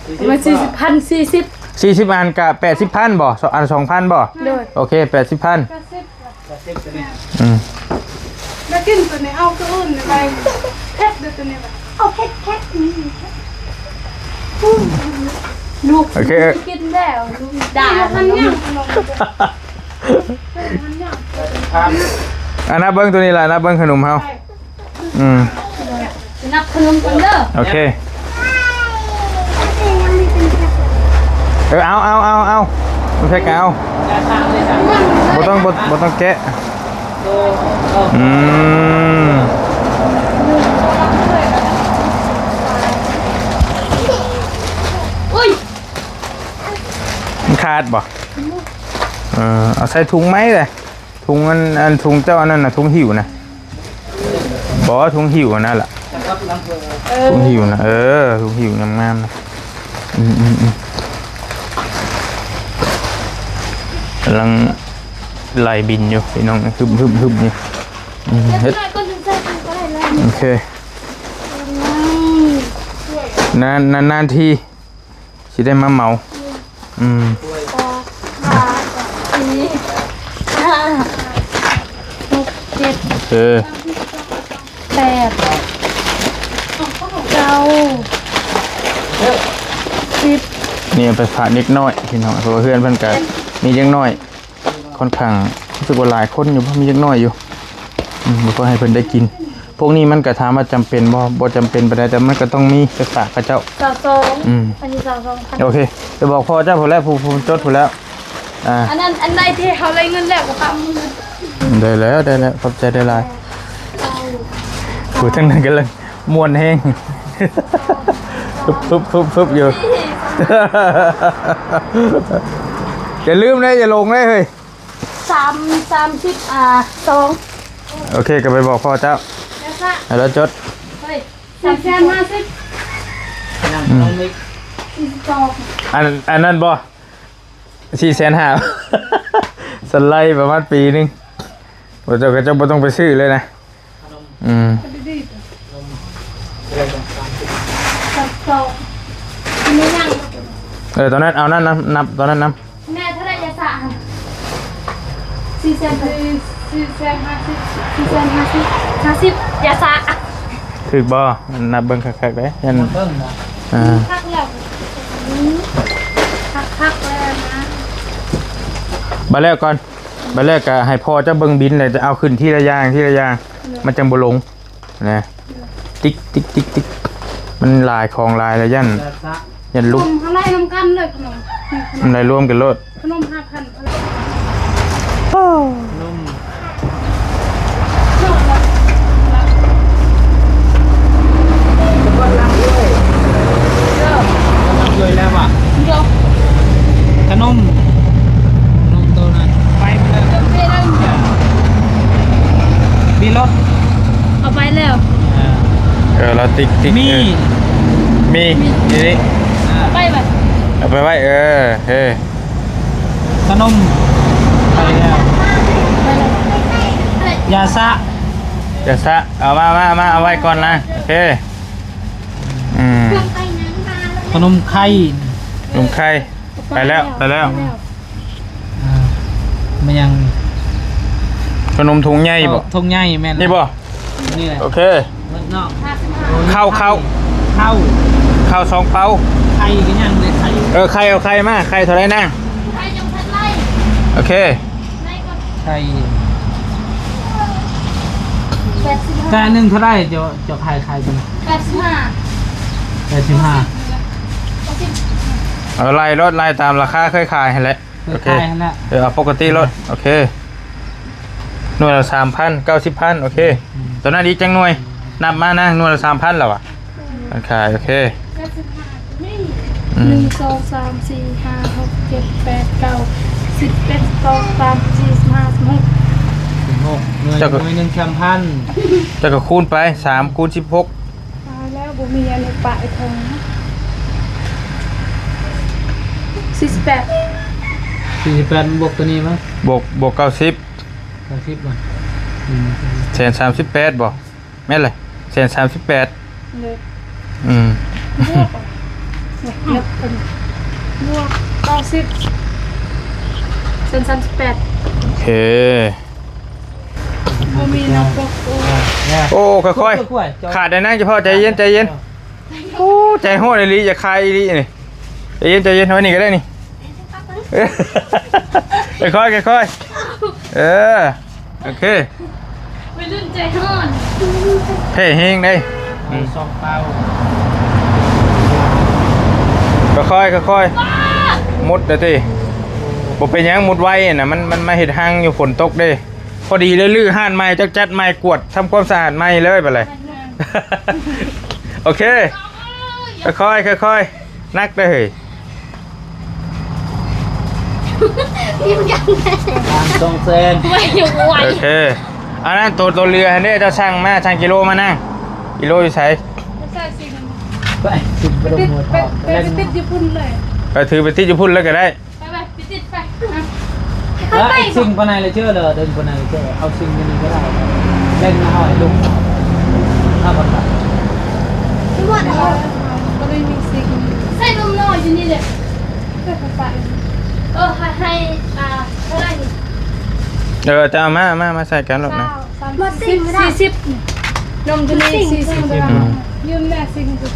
ສີ່ສິບ ມັນສີ່ສິບພັນ ສີ່ສິບ ສີ່ສິບອັນກະແປດສິບພັນບໍ່? ສອງອັນສອງພັນບໍ່? ໂດຍ ໂອເຄ ແປດສິບພັນ ແປດສິບ ອືມ ແລ້ວກິນຕົວນີ້ ເອົາຕົວອື່ນໄປ ເຜັດເດີຕົວນີ້ ເອົາເຜັດໆ ອືມ ລູກ ໂອເຄ ກິນແລ້ວ ລູກ ດ່າ ມັນຍັງ ອັນ ນັບເບິ່ງຕົວນີ້ລະ ນັບເບິ່ງຂະໜົມເຮົາ ອືມ ນັບຂະໜົມກ່ອນເດີ ໂອເຄ ເອີ ເອົາ ເອົາ ເອົາ ເອົາ ແພັກກະເອົາ ບໍ່ຕ້ອງ ບໍ່ ບໍ່ຕ້ອງແກະ ອືມ ອຸ້ຍ ມັນຂາດບໍ່? ເອີ ເອົາໃສ່ຖົງໃໝ່ເລີຍ ຖົງອັນ ອັນຖົງເຈົ້າອັນນັ້ນນະ ຖົງຫິ້ວນະ ບໍ່ ຖົງຫິ້ວອັນນັ້ນລະ ເອີ ຖົງຫິ້ວນະ ເອີ ຖົງຫິ້ວງາມໆນະ ອືມໆໆ ກຳລັງໄລ່ບິນຢູ່ພີ່ນ້ອງ ຮຶບໆໆຢູ່ ອືມ ເຮັດ ໂອເຄ ນານ ນານໆທີ ຊິໄດ້ມາເໝົາ ອືມ ສອງ ສາມ ສີ່ ຫ້າ ຫົກ ເຈັດ ໂອເຄ ແປດ ເກົ້າ ສິບ ນີ້ເອົາໄປຝາກເດັກນ້ອຍພີ່ນ້ອງ ເພາະວ່າເຮືອນເພິ່ນກະມີເດັກນ້ອຍ ຂ້ອນຂ້າງ ຮູ້ສຶກວ່າຫຼາຍຄົນຢູ່ ມີເດັກນ້ອຍຢູ່ ອືມ ບໍ່ຄ່ອຍໃຫ້ເພິ່ນໄດ້ກິນ ພວກນີ້ມັນກະຖາມວ່າຈຳເປັນບໍ່ ບໍ່ຈຳເປັນປານໃດ ແຕ່ມັນກະຕ້ອງມີໄປຝາກເຂົາເຈົ້າ ຊາວສອງ ອືມ ອັນນີ້ຊາວສອງພັນ ໂອເຄ ໄປບອກພໍ່ເຈົ້າພຸ້ນແຫຼະ ຜູ້ ຜູ້ຈົດພຸ້ນແລ້ວ ອ່າ ອັນນັ້ນ ອັນໃດທີ່ເຮົາໄດ້ເງິນແລ້ວກະຝາກມື້ ໄດ້ແລ້ວ ໄດ້ແລ້ວ ຂອບໃຈຫຼາຍໆ ຜູ້ທາງນັ້ນກຳລັງ ມ່ວນແຮງ ຟຶບໆໆໆຢູ່ ຢ່າລືມເດ້ ຢ່າຫຼົງເດ້ເຮີ້ຍ ສາມ ສາມສິບ ອ່າ ສອງ ໂອເຄ ກະໄປບອກພໍ່ເຈົ້າ ແລ້ວກະ ໃຫ້ລາວຈົດ ເຮີ້ຍ ສີ່ແສນຫ້າສິບ ອືມ ສີ່ສິບສອງ ອັນ ອັນນັ້ນບໍ່? ສີ່ແສນຫ້າ ສະໄລປະມານປີໜຶ່ງ ເຈົ້າກະເຈົ້າບໍ່ຕ້ອງໄປຊື້ເລີຍນະ ອືມ ເອີ ຕອນນັ້ນເອົານັ້ນນຳ ນັບຕອນນັ້ນນຳ ແມ່ເທົ່າໃດ ຢາສະຫັ້ນ ສີ່ແສນ ສີ່ແສນຫ້າສິບ ສີ່ແສນຫ້າສິບ ຫ້າສິບ ຢາສະ ຖືກບໍ່? ນັບເບິ່ງຄັກໆເດ້ ຢ້ານ ນັບເບິ່ງບໍ່? ອ່າ ຄັກແລ້ວ ຄັກໆແລ້ວນະ ບັດແລ້ວກ່ອນ ບັດແລ້ວກໍໃຫ້ພໍ່ເຈົ້າເບິ່ງບິນ ແລ້ວຈະເອົາຂຶ້ນທີລະຢ່າງ ທີລະຢ່າງ ມັນຈັ່ງບໍ່ລົງ ນະ ຕິກ ຕິກ ຕິກ ຕິກ ມັນຫຼາຍ ຂອງຫຼາຍແລ້ວ ຢ້ານ ຢ້ານຫຼຸດ ມາໄລ່ນຳກັນເລີຍຂະໜົມ ມັນໄລ່ລວມກັນໂລດ ຂະໜົມຫ້າພັນ ໂອ້ ຂະໜົມ ເດີ ເດີ ແລ້ວວ່າ ເດີ ຂະໜົມ ຂະໜົມໂຕນັ້ນ ໄປແລ້ວ ມີລົດ ເອົາໄປແລ້ວ ເອີ ເອີ ລາວຕິກ ຕິກ ມີ ເອີ ມີ ມີ ນີ້ ເອົາໄປໄວ້ ເອົາໄປໄວ້ ເອີ ເອີ ຂະໜົມ ໄປແລ້ວ ຢາສະ ຢາສະ ເອົາມາ ມາ ມາ ເອົາໄວ້ກ່ອນນະ ໂອເຄ ອືມ ຂະໜົມໄຂ່ ຂະໜົມໄຂ່ ໄປແລ້ວ ໄປແລ້ວ ອ່າ ແມ່ນຫຍັງ? ຂະໜົມຖົງໃຫຍ່ບໍ່? ເອີ ຖົງໃຫຍ່ແມ່ນ ນີ້ບໍ່? ນີ້ແຫຼະ ໂອເຄ ໝົດເນາະ ເຂົ້າ ເຂົ້າ ເຂົ້າ ເຂົ້າສອງເປົາ ໄຂ່ກໍຍັງເດ້ ໄຂ່ ເອີ ໄຂ່ ເອົາໄຂ່ມາ ໄຂ່ເທົ່າໃດນາງ? ໄຂ່ຍັງບໍ່ທັນໄລ່ ໂອເຄ ໄຂ່ ແປດສິບຫ້າ ແຕ່ໜຶ່ງເທົ່າໃດ? ເຈົ້າ ເຈົ້າຂາຍ ຂາຍເທົ່າໃດ? ແປດສິບຫ້າ ແປດສິບຫ້າ ເອົາໄລ່ໂລດ ໄລ່ຕາມລາຄາເຄີຍຂາຍຫັ້ນແຫຼະ ໂອເຄ ເອີ ເອົາປົກກະຕິໂລດ ໂອເຄ ໜ່ວຍລະສາມພັນ ເກົ້າສິບພັນ ໂອເຄ ອືມ ຕົວນັ້ນອີກຈັກໜ່ວຍ? ອືມ ນັບມານະ ໜ່ວຍລະສາມພັນແລ້ວວະ ມັນຂາຍ ໂອເຄ ອືມ ໜຶ່ງ ສອງ ສາມ ສີ່ ຫ້າ ຫົກ ເຈັດ ແປດ ເກົ້າ ສິບ ສິບເອັດ ສິບສອງ ສິບສາມ ສິບສີ່ ສິບຫ້າ ສິບຫົກ ສິບຫົກ ໜ່ວຍ ໜ່ວຍໜຶ່ງສາມພັນ ເຈົ້າກໍຄູນໄປ ສາມຄູນສິບຫົກ ຕາຍແລ້ວ ບໍ່ມີອັນນີ້ປະໄອ້ເທິງ ສີ່ສິບແປດ ສີ່ສິບແປດ ບວກຕົວນີ້ມາ ບວກ ບວກເກົ້າສິບ ເກົ້າສິບ ບໍ່? ອືມ ແສນສາມສິບແປດບໍ່? ແມ່ນແຫຼະ ແສນສາມສິບແປດ ເລີຍ ອືມ ບວກ ບວກເກົ້າສິບ ແສນສາມສິບແປດ ໂອເຄ ບໍ່ມີນັບບວກ ໂອ້ ໂອ້ ຄ່ອຍໆ ຄ່ອຍໆ ຂາດໄດ້ນະ ເຈົ້າພໍ່ ໃຈເຢັນ ໃຈເຢັນ ໂອ້ ໃຈຮ້ອນອີ່ຫຼີ ຢາກຂາຍອີ່ຫຼີນີ້ ໃຈເຢັນ ໃຈເຢັນ ເອົາໄວ້ນີ້ກໍໄດ້ນີ້ ຄ່ອຍໆ ຄ່ອຍໆ ເອີ ໂອເຄ ໄວລຸ້ນໃຈຮ້ອນ ແພ້ແຮງເດ້ ອືມ ສອງເປົາ ຄ່ອຍໆ ຄ່ອຍໆ ໝົດແລ້ວຕິ ບໍ່ເປັນຫຍັງ ໝົດໄວນະ ມັນ ມັນມາເຮັດຮັງຢູ່ ຝົນຕົກເດ້ ພໍດີໄດ້ຮື້ຮ້ານໃໝ່ ຈັກຈັດໃໝ່ ກວດທຳຄວາມສະອາດໃໝ່ເລີຍ ບັດນີ້ ໂອເຄ ຄ່ອຍໆ ຄ່ອຍໆ ໜັກເດ້ເຮີ້ຍ ອີ່ຫຍັງ ສາມ ສອງແສນ ໄວຢູ່ ໄວ ໂອເຄ ອັນນັ້ນໂຕ ໂຕເຫຼືອຫັ້ນເດ້ ເຈົ້າສັ່ງມາ ຊັ່ງກິໂລມານະ ກິໂລຢູ່ໃສ? ໄປ ໄປ ໄປຕິດຢູ່ພຸ້ນເລີຍ ເອີ ຖືໄປຕິດຢູ່ພຸ້ນເລີຍກໍໄດ້ ໄປ ໄປ ໄປຕິດໄປ ອ່ະ ເອົາໄປ ເອົາໄປ ສິ່ງປານໃດລະເຈີ ເດີນປານໃດລະເຈີ ເອົາສິ່ງນີ້ກໍໄດ້ ເຫຼັ້ນມາເອົາໃຫ້ລຸງ ຫ້າພັນບາດ ບໍ່ໄດ້ມີສິ່ງ ໃສ່ນົມນ້ອຍຢູ່ນີ້ເດ້ ເອີ ໃຫ້ ໃຫ້ ອ່າ ເທົ່າໃດນີ້ ເອີ ຈະເອົາມາ ມາ ມາໃສ່ກັນໂລດນະ ຊາວ ສາມສິບ ສີ່ສິບ ນົມຢູ່ນີ້ສີ່ສິບ ອືມ ຢືມແດ່ ສີ່ສິບ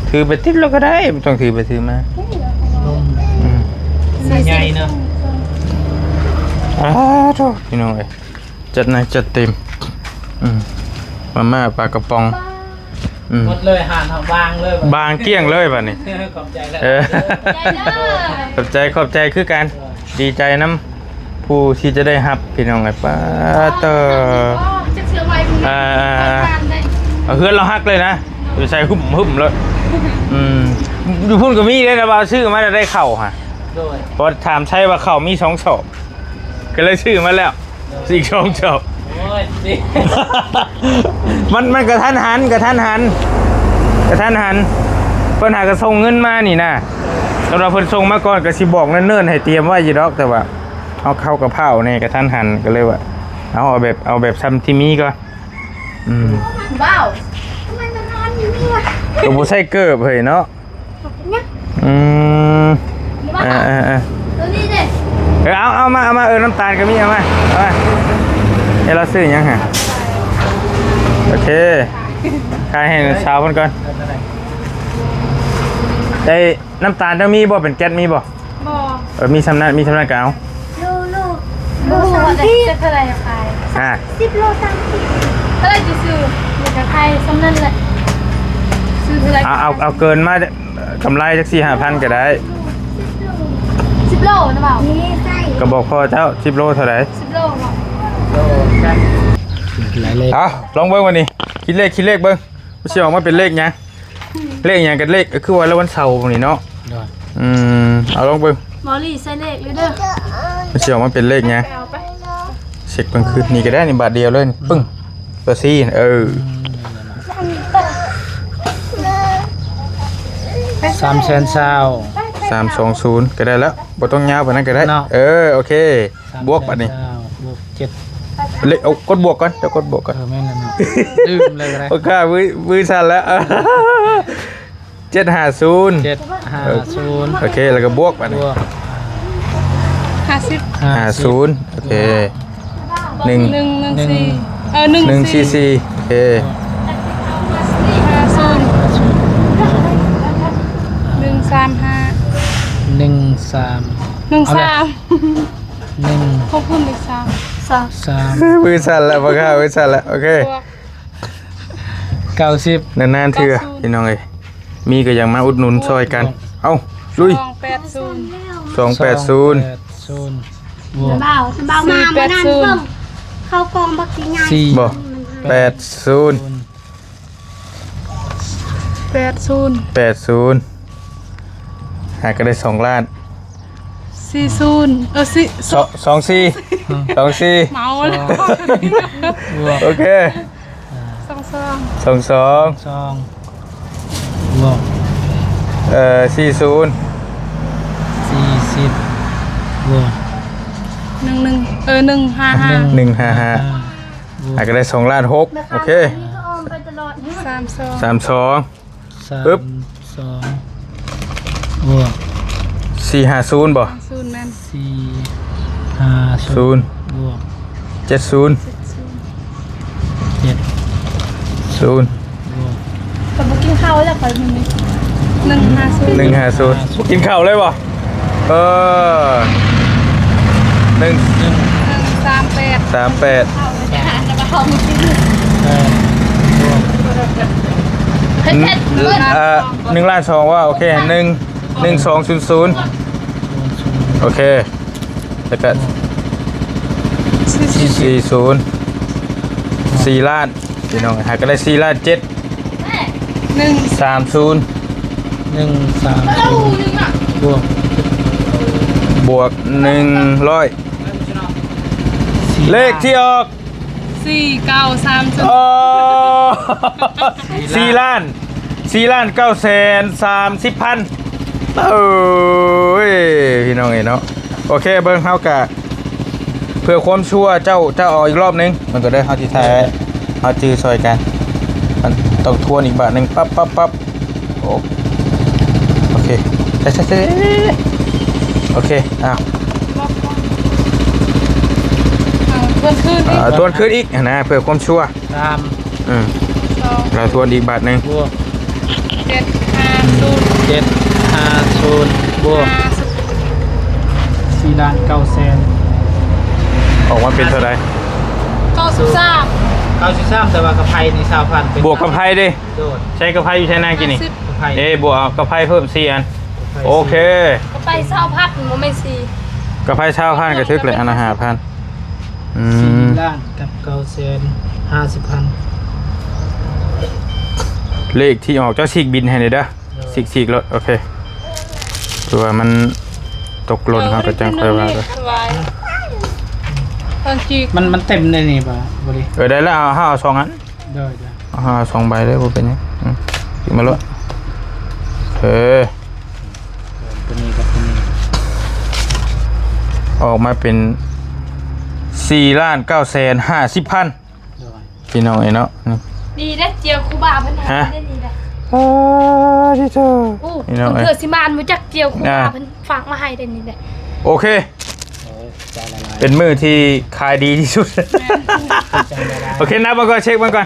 ຖືໄປຕິດໂລດກໍໄດ້ ບໍ່ຕ້ອງຖືໄປຖືມາ ນົມ ອືມ ໃຫຍ່ເນາະ ອ້າໂທ້ ພີ່ນ້ອງເອີຍ ຈັດໜັກຈັດເຕັມ ອືມ ມາມ່າ ປາກະປ໋ອງ ອືມ ໝົດເລີຍ ຮ້ານເຮົາບາງເລີຍ ບາງກ້ຽງເລີຍບັດນີ້ ຂອບໃຈຫຼາຍ ເອີ ຂອບໃຈ ຂອບໃຈຄືກັນ ເອີ ດີໃຈນຳ ຜູ້ທີ່ຈະໄດ້ຮັບ ພີ່ນ້ອງເອີຍ ປາດເຕີ ອ່າ ເອົາເຮືອນລາວຮັກເລີຍນະ ຢູ່ໃສ່ຫຶ້ມໆ ໂລດ ອືມ ຢູ່ພຸ້ນກໍມີເດ້ ແຕ່ວ່າຊື້ມາແລ້ວໄດ້ເຂົ້າຫະ ໂດຍ ເພາະຖາມໄທວ່າເຂົ້າມີສອງສອບ ກໍເລີຍຊື້ມາແລ້ວ ໂດຍ ອີກສອງສອບ ໂອ້ຍ ມັນ ມັນກະທັນຫັນ ກະທັນຫັນ ກະທັນຫັນ ເພິ່ນຫາກະສົ່ງເງິນມານີ້ນະ ຄັນວ່າເພິ່ນສົ່ງມາກ່ອນກະຊິບອກເນີນໆ ໃຫ້ຕຽມໄວ້ຢູ່ດອກ ແຕ່ວ່າ ເຮົາ ເຮົາກໍພ້າວແດ່ ກະທັນຫັນ ກໍເລີຍວ່າ ເອົາ ເອົາແບບ ເອົາແບບຊ່ຳທີ່ມີກ່ອນ ອືມ ວ້າວ ທຳໄມມັນຮ້ອນຢູ່ນີ້ວະ ກໍບໍ່ໃສ່ເກີບເຮີ້ຍເນາະ ອືມ ເອີໆ ຕົວນີ້ເດ້ ເອີ ເອົາ ເອົາມາ ເອົາມາ ເອີ ນ້ຳຕານກໍມີ ເອົາມາ ເອົາມາ ເອີ ເຮົາຊື້ຫຍັງຫະ ໂອເຄ ຂາຍໃຫ້ສາວເພິ່ນກ່ອນ. ໄດ້ ນ້ຳຕານເຈົ້າມີບໍ່? ເປັນແກັດມີບໍ່? ບໍ່. ເອີ ມີສ່ຳນັ້ນ ມີສ່ຳນັ້ນກໍເອົາ. ໂລ ໂລ ໂລ ສາມສິບ ເທົ່າໃດຂາຍ? ອ່າ ສິບໂລ ສາມສິບ ເທົ່າໃດຊິຊື້? ນີ້ກໍຂາຍສ່ຳນັ້ນແຫຼະ. ຊື້ເທົ່າໃດ? ເອົາ ເອົາ ເອົາເກີນມາ ກຳໄລຈັກສີ່ຫ້າພັນກໍໄດ້. ສິບໂລນະບ່າວ? ນີ້ໃສ່ ກໍບອກພໍ່ເຈົ້າ ສິບໂລເທົ່າໃດ? ສິບໂລບໍ? ໂລ ເອົາ ລອງເບິ່ງວັນນີ້ ຄິດເລກ ຄິດເລກເບິ່ງ ມັນຊິອອກມາເປັນເລກຫຍັງ? ເລກຫຍັງກັນ ເລກ ຄືວ່າລະວັນເສົາພວກນີ້ເນາະ. ໂດຍ ອືມ ເອົາລອງເບິ່ງ ໝໍລີໃສ່ເລກເລີຍເດີ ມັນຊິອອກມາເປັນເລກຫຍັງ? ໄປເອົາໄປ ເຊັກເບິ່ງຄືນນີ້ກໍໄດ້ ນີ້ບາດດຽວເລີຍ ປຶ້ງ ຕົວຊີ ເອີ ອືມ ສາມແສນຊາວ ສາມສອງສູນ ກໍໄດ້ແລ້ວ ບໍ່ຕ້ອງຍາວປານນັ້ນກໍໄດ້ເນາະ. ເອີ ໂອເຄ ສາມແສນຊາວ ບວກບັດນີ້ ບວກເຈັດ ເລກ ເອົາ ກົດບວກກ່ອນ ເຈົ້າກົດບວກກ່ອນ. ເອີ ແມ່ນແລ້ວເນາະ ລືມເລີຍກໍໄດ້ ໂອເຄ ມື ມືສັ່ນແລ້ວ ເຈັດຫ້າສູນ ເຈັດຫ້າສູນ ໂອເຄ ແລ້ວກໍບວກບັດນີ້ ບວກ ຫ້າສິບ ຫ້າສູນ ໂອເຄ ໜຶ່ງ ໜຶ່ງສີ່ ເອີ ໜຶ່ງສີ່ສີ່ ໂອເຄ ຫ້າສູນ ໜຶ່ງສາມຫ້າ ໜຶ່ງສາມ ໜຶ່ງສາມ ໜຶ່ງ ຂອບຄຸນອີກສາມ ສາມ ມືສັ່ນແລ້ວ ບໍ່ກ້າ ມືສັ່ນແລ້ວ ໂອເຄ ບວກ ເກົ້າສິບ ນານໆເທື່ອ ເກົ້າສິບ ພີ່ນ້ອງເອີຍ ມີກໍຢາກມາອຸດໜູນຊ່ອຍກັນ. ເອົ້າ ລຸຍ ສອງແປດສູນ ສອງແປດສູນ ສອງແປດສູນ ບວກ ບ່າວ ບ່າວມາ ມານຳເບິ່ງ ເຂົ້າກ່ອງບັກໃຫຍ່ ສີ່ ບໍ່ ແປດສູນ ແປດສູນ ແປດສູນ ຫາກໍໄດ້ສອງລ້ານ ສີ່ສູນ ເອີ ສີ່ ສອງ ສອງສີ່ ສອງສີ່ ເມົາແລ້ວ ບວກ ໂອເຄ ສອງສອງ ສອງສອງ ສອງ ບວກ ເອີ ສີ່ສູນ ສີ່ສິບ ບວກ ໜຶ່ງໜຶ່ງ ເອີ ໜຶ່ງຫ້າຫ້າ ໜຶ່ງຫ້າຫ້າ ອ່າ ກໍໄດ້ສອງລ້ານຫົກ ໂອເຄ ສາມສອງ ສາມສອງ ສາມ ອຶບ ສອງ ບວກ ສີ່ຫ້າສູນ ບໍ່ ສູນ ແມ່ນ ສີ່ຫ້າສູນ ບວກ ເຈັດສູນ ເຈັດສູນ ບວກ ຂ້ອຍບໍ່ກິນເຂົ້າແລ້ວ ຂ້ອຍມື້ນີ້ ໜຶ່ງຫ້າສູນ ໜຶ່ງຫ້າສູນ ບໍ່ກິນເຂົ້າເລີຍບໍ່? ເອີ ໜຶ່ງ ໜຶ່ງ ສາມແປດ ສາມແປດ ເຂົ້າແລ້ວ ແປດ ບວກ ເອີ ໜຶ່ງລ້ານສອງ ວ່າ ໂອເຄ ໜຶ່ງ ໜຶ່ງສອງສູນສູນ ໂອເຄ ແລ້ວກໍ ສີ່ສູນ ສີ່ລ້ານ ພີ່ນ້ອງ ຫາກໍໄດ້ສີ່ລ້ານເຈັດ ໜຶ່ງສາມສູນ ໜຶ່ງສາມສູນ ບວກ ບວກໜຶ່ງຮ້ອຍ ສີ່ ເລກທີ່ອອກ ສີ່ເກົ້າສາມສູນ ອໍ ສີ່ລ້ານ ສີ່ລ້ານເກົ້າແສນສາມສິບພັນ ເອີຍ ພີ່ນ້ອງເອີຍເນາະ ໂອເຄ ເບິ່ງ ເຮົາກະ ເພື່ອຄວາມຊົວ ເຈົ້າ ເຈົ້າເອົາອີກລອບໜຶ່ງ ມັນກໍໄດ້ ເຮົາຊິຖ່າຍ ເຮົາຈື່ຊ່ອຍກັນ ມັນຕ້ອງທວນອີກບາດໜຶ່ງ ປັບ ປັບ ປັບ ໂອ ໂອເຄ ໃສ່ ໃສ່ ໃສ່ ໂອເຄ ອ້າວ ເອົາ ທວນຄືນອີກ ເອີ ທວນຄືນອີກຫັ້ນນະ ເພື່ອຄວາມຊົວ ສາມ ອືມ ສອງ ແລ້ວທວນອີກບາດໜຶ່ງ ບວກ ເຈັດຫ້າສູນ ເຈັດຫ້າສູນ ບວກ ຫ້າສູນ ສີ່ລ້ານເກົ້າແສນ ອອກມາເປັນເທົ່າໃດ? ເກົ້າສິບສາມ ເກົ້າສິບສາມ ແຕ່ວ່າກຳໄພນີ້ຊາວພັນ ເປັນ ບວກກຳໄພເດ້ ໂດຍ ໃຊ້ກຳໄພຢູ່ໃສນາກິນນີ້? ຫ້າສິບ ກຳໄພ ເດ້ ບວກເອົາກຳໄພເພີ່ມສີ່ອັນ ກຳໄພ ໂອເຄ ສີ່ ກຳໄພຊາວພັນ ບໍ່ແມ່ນສີ່ ກຳໄພຊາວພັນກໍຖືກແຫຼະ ອັນລະຫ້າພັນ ອືມ ສີ່ລ້ານກັບເກົ້າແສນຫ້າສິບພັນ ເລກທີ່ອອກ ເຈົ້າສີກບິນໃຫ້ແດ່ເດີ ໂດຍ ສີກໆໂລດ ໂອເຄ ຄືວ່າມັນຕົກຫຼົ່ນ ເຮົາກໍຈັ່ງຄ່ອຍວ່າກັນ ມັນ ມັນເຕັມໃນນີ້ບໍ່? ບໍ່ໄດ້ ເອີ ໄດ້ແລ້ວ ເອົາ ເຮົາເອົາສອງອັນ ໂດຍ ໂດຍ ເຮົາເອົາສອງໃບເລີຍ ບໍ່ເປັນຫຍັງ ອືມ ຕິດມາໂລດ ເອີ ຕົວນີ້ກັບຕົວນີ້ ອອກມາເປັນສີ່ລ້ານເກົ້າແສນຫ້າສິບພັນ ໂດຍ ພີ່ນ້ອງເອີຍເນາະ ນີ້ ດີເດ້ ຈຽວຄູບາເພິ່ນໃຫ້ ຮະ ໄດ້ນີ້ເດ້ ອໍ ດີເທີ ໂອ້ ພີ່ນ້ອງເອີຍ ເທື່ອຊິມາອັນບໍ່ຈັກ ຈຽວຄູບາ ອ່າ ເພິ່ນຝາກມາໃຫ້ໄດ້ນີ້ເດ້ ໂອເຄ ໂອ້ຍ ໃຈລະລາຍ ເປັນມື້ທີ່ຂາຍດີທີ່ສຸດ ແມ່ນ ໃຈລະລາຍ ໂອເຄ ນັບມາກ່ອນ ເຊັກມາກ່ອນ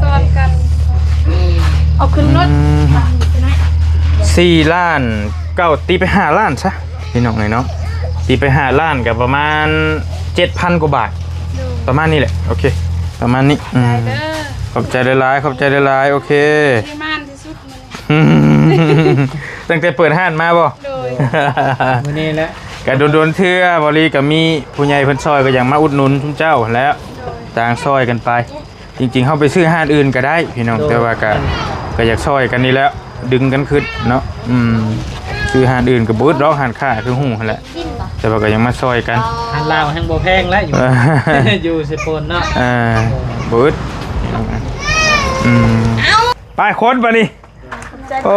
ຊ້ອນກັນ ເອົາຂຶ້ນລົດ ອືມ ສີ່ລ້ານເກົ້າ ຕີໄປຫ້າລ້ານຊະ ພີ່ນ້ອງເອີຍເນາະ ຕີໄປຫ້າລ້ານກໍປະມານເຈັດພັນກວ່າບາດ ໂດຍ ປະມານນີ້ແຫຼະ ໂອເຄ ປະມານນີ້ ອືມ ໄດ້ເດີ ຂອບໃຈຫຼາຍໆ ຂອບໃຈຫຼາຍໆ ໂອເຄ ທີ່ມານທີ່ສຸດ ອືມ ຕັ້ງແຕ່ເປີດຮ້ານມາບໍ່? ໂດຍ ມື້ນີ້ແຫຼະ ກະດົນໆເທື່ອ ບໍ່ລີກະມີຜູ້ໃຫຍ່ເພິ່ນຊ່ອຍ ກະຢາກມາອຸດໜູນຊຸມເຈົ້າຫັ້ນແຫຼະ ໂດຍ ຕ່າງຊ່ອຍກັນໄປ ຈິງໆ ເຮົາໄປຊື້ຮ້ານອື່ນກະໄດ້ພີ່ນ້ອງ ໂດຍ ແຕ່ວ່າກະ ກະຢາກຊ່ອຍກັນນີ້ແຫຼະ ດຶງກັນຂຶ້ນເນາະ ອືມ ຊື້ຮ້ານອື່ນກະບໍ່ອຶດດອກ ຮ້ານຄ້າຄືຮູ້ຫັ້ນແຫຼະ ແຕ່ວ່າກະຍັງມາຊ່ອຍກັນ ຮ້ານລາວແຮ່ງບໍ່ແພງແລ້ວ ຢູ່ ຢູ່ເຊໂປນເນາະ ເອີ ບໍ່ອຶດ ອືມ ໄປຄົນບາດນີ້ ໂອ້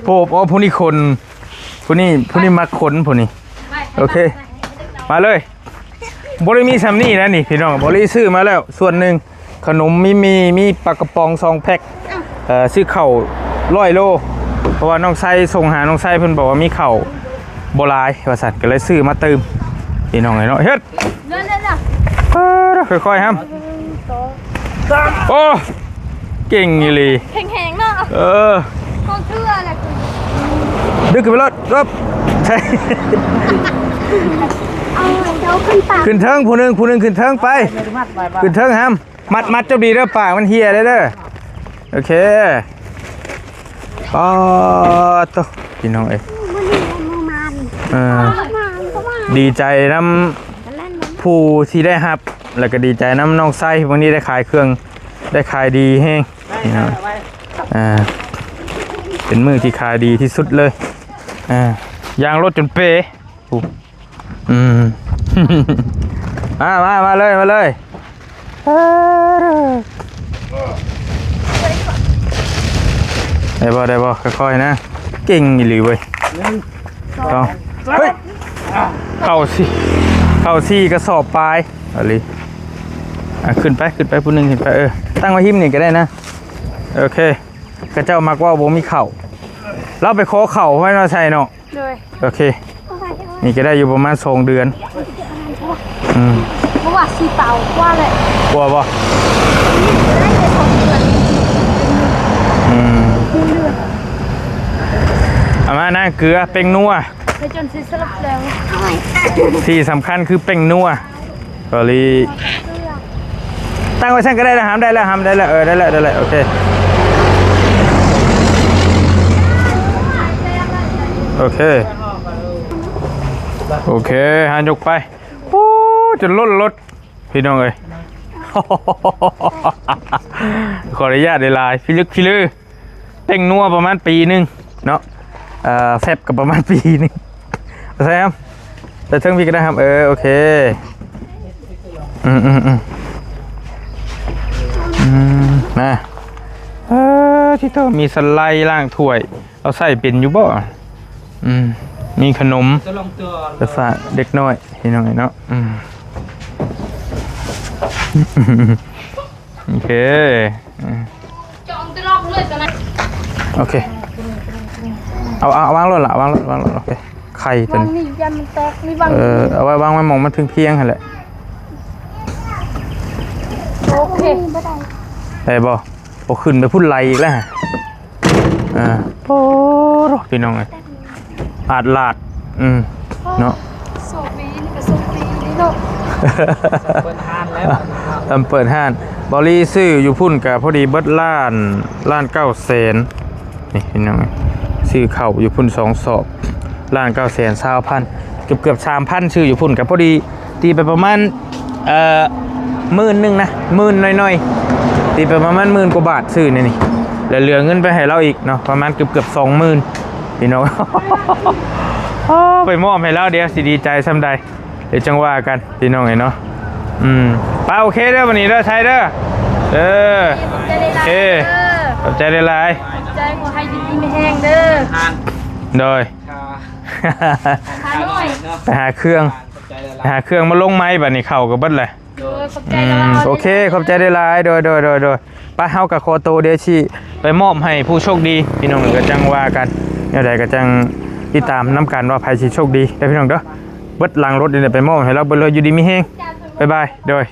ໂອ້ ຜູ້ນີ້ຄົນ ຜູ້ນີ້ ຜູ້ນີ້ມັກຄົນ ຜູ້ນີ້ ໂອເຄ ມາເລີຍ ບໍ່ໄດ້ມີຊ່ຳນີ້ນະນີ້ພີ່ນ້ອງ ບໍລິຊື້ມາແລ້ວສ່ວນໜຶ່ງ ຂະໜົມ ມີໝີ່ ມີປາກະປ໋ອງສອງແພັກ ເອີ ຊື້ເຂົ້າຮ້ອຍໂລ ເພາະວ່ານ້ອງໄຊສົ່ງຫານ້ອງໄຊ ເພິ່ນບອກວ່າມີເຂົ້າບໍ່ຫຼາຍວ່າຊັ້ນ ກໍເລີຍຊື້ມາຕື່ມ ພີ່ນ້ອງເອີຍເນາະ ເຮັດ ເດີໆໆ ເອີ ຄ່ອຍໆ ຫຳ ໂອ້ ເກັ່ງອີ່ຫຼີ ແຂງແຮງເນາະ ເອີ ຂອງເທື່ອແຫຼະ ດຶງຂຶ້ນໄປໂລດ ເອີ ເອົາເຈົ້າຂຶ້ນໄປ ຂຶ້ນເທິງ ຜູ້ໜຶ່ງ ຜູ້ໜຶ່ງຂຶ້ນເທິງໄປ ຂຶ້ນເທິງ ຫຳ ມັດ ມັດຈົບດີເດີ ປາກມັນເຫ່ຍເດີ ໂອເຄ ປາດໂທ້ ພີ່ນ້ອງເອີຍ ມື້ນີ້ມື້ມານ ເອີ ມານກໍມາ ດີໃຈນຳຜູ້ທີ່ໄດ້ຮັບ ແລ້ວກໍດີໃຈນຳນ້ອງໄຊ ມື້ນີ້ໄດ້ຂາຍເຄື່ອງ ໄດ້ຂາຍດີແຮງ ພີ່ນ້ອງ ອ່າ ເປັນມື້ທີ່ຂາຍດີທີ່ສຸດເລີຍ ອ່າ ຢາງລົດຈົນເປ ອືມ ມາ ມາ ມາເລີຍ ມາເລີຍ ໄດ້ບໍ່ ໄດ້ບໍ່ ຄ່ອຍໆ ນະ ເກັ່ງອີ່ຫຼີເວີຍ ໜຶ່ງ ສອງ ເຮີ້ຍ ເຂົ້າສີ່ ເຂົ້າສີ່ກະສອບປາຍ ອາລີ ອ່ະ ຂຶ້ນໄປ ຂຶ້ນໄປ ຜູ້ໜຶ່ງຂຶ້ນໄປ ເອີ ຕັ້ງໄວ້ຫິມນີ້ກະໄດ້ນະ ໂອເຄ ເຂົາເຈົ້າມັກເວົ້າບໍ່ມີເຂົ້າ ລາວໄປຂໍເຂົ້າໄວ້ມາໃສ່ເນາະ ໂດຍ ໂອເຄ ນີ້ກໍໄດ້ຢູ່ປະມານສອງເດືອນ ອືມ ເພາະວ່າຊິເຕົາກວ່າແຫຼະ ກວ່າບໍ່? ອືມ ເອົາມານະ ເກືອ ແປ້ງນົວ ໄປຈົນຊິສະຫຼຸບແລ້ວ ທີ່ສຳຄັນຄືແປ້ງນົວ. ສອຣີ ຕັ້ງໄວ້ຊັ້ນກໍໄດ້ລະ ຫຳ ໄດ້ລະ ຫຳ ໄດ້ລະ ເອີ ໄດ້ລະ ໄດ້ລະ ໂອເຄ ໂອເຄ ໂອເຄ ຫາຍົກໄປ ໂອ້ ຈົນລົ້ນລົດ ພີ່ນ້ອງເອີຍ ຂໍອະນຸຍາດຫຼາຍໆ ພິລຶກພິລື. ແປ້ງນົວປະມານປີໜຶ່ງເນາະ ເອີ ແຟບກໍປະມານປີໜຶ່ງ ໃສ່ຫຳ ໃສ່ເທິງພີ້ກໍໄດ້ຫຳ ເອີ ໂອເຄ ອືມໆໆ ອືມ ນະ ເອີ ທີ່ໂຕ ມີສະໄລລ້າງຖ້ວຍ ເຮົາໃຊ້ເປັນຢູ່ບໍ່? ອືມ ມີຂະໜົມໄປຝາກເດັກນ້ອຍ ພີ່ນ້ອງເນາະ ອືມ ໂອເຄ ອືມ ໂອເຄ ເອົາ ເອົາ ວາງໂລດລະ ວາງໂລດ ວາງໂລດ ໂອເຄ ໄຂ່ຕົວນີ້ ວາງນີ້ ຢ້ານມັນແຕກ ນີ້ວາງ ເອີ ເອົາໄວ້ ວາງໄວ້ໝ່ອງມັນພຽງໆຫັ້ນແຫຼະ ໂອເຄ ໄດ້ບໍ່? ບໍ່ຂຶ້ນໄປພຸ້ນ ໄຫຼອີກແລ້ວ. ອ່າ ໂອ້ ພີ່ນ້ອງເອີຍ ອາດລາດ ອືມ ເນາະ ໂຊກດີນີ້ກໍໂຊກດີນີ້ເນາະ ເປີດຮ້ານແລ້ວ ເອີ່ມ ເປີດຮ້ານ ເບົາຫຼີຊື້ຢູ່ພຸ້ນກໍພໍດີເບິດລ້ານ ລ້ານເກົ້າແສນ ນີ້ພີ່ນ້ອງ ຊື້ເຂົ້າຢູ່ພຸ້ນສອງສອບ ລ້ານເກົ້າແສນຊາວພັນ ເກືອບໆສາມພັນ ຊື້ຢູ່ພຸ້ນກໍພໍດີ ຕີໄປປະມານ ເອີ່ ໝື່ນໜຶ່ງນະ ໝື່ນໜ້ອຍໆ ຕີໄປປະມານໝື່ນກວ່າບາດ ຊື້ໃນນີ້ ແລ້ວເຫຼືອເງິນໄປໃຫ້ລາວອີກເນາະ ປະມານເກືອບໆສອງໝື່ນ ພີ່ນ້ອງ ໄປມອບໃຫ້ລາວ ດຽວຊິດີໃຈສ່ຳໃດ ດຽວຈັ່ງວ່າກັນ ພີ່ນ້ອງເອີຍເນາະ ອືມ ໄປ ໂອເຄເດີ ບັດນີ້ເດີ ໄຊເດີ ເອີ ໂອເຄ ຂອບໃຈຫຼາຍໆເດີ ຂອບໃຈຫຼາຍໆ ຂອບໃຈ ຂໍໃຫ້ຢູ່ດີມີແຮງເດີ ໂດຍ ຂານ້ອຍ ໄປຫາເຄື່ອງ ໄປຫາເຄື່ອງມາລົງໃໝ່ ບັດນີ້ເຂົ້າກໍເບິດແຫຼະ ໂດຍ ຂອບໃຈຫຼາຍໆ ອືມ ໂອເຄ ຂອບໃຈຫຼາຍໆ ໂດຍ ໂດຍ ໂດຍ ໂດຍ ໄປ ເຮົາກໍຂໍໂຕ ດຽວຊິໄປມອບໃຫ້ຜູ້ໂຊກດີ ພີ່ນ້ອງ ກໍຈັ່ງວ່າກັນ ແນວໃດກໍຈັ່ງຕິດຕາມນຳກັນວ່າໃຜຊິໂຊກດີເດີ ພີ່ນ້ອງເດີ ເບິດຫຼັງລົດນີ້ໄປມອບໃຫ້ລາວເບິດເລີຍ ຢູ່ດີມີແຮງ ບາຍບາຍ ໂດຍ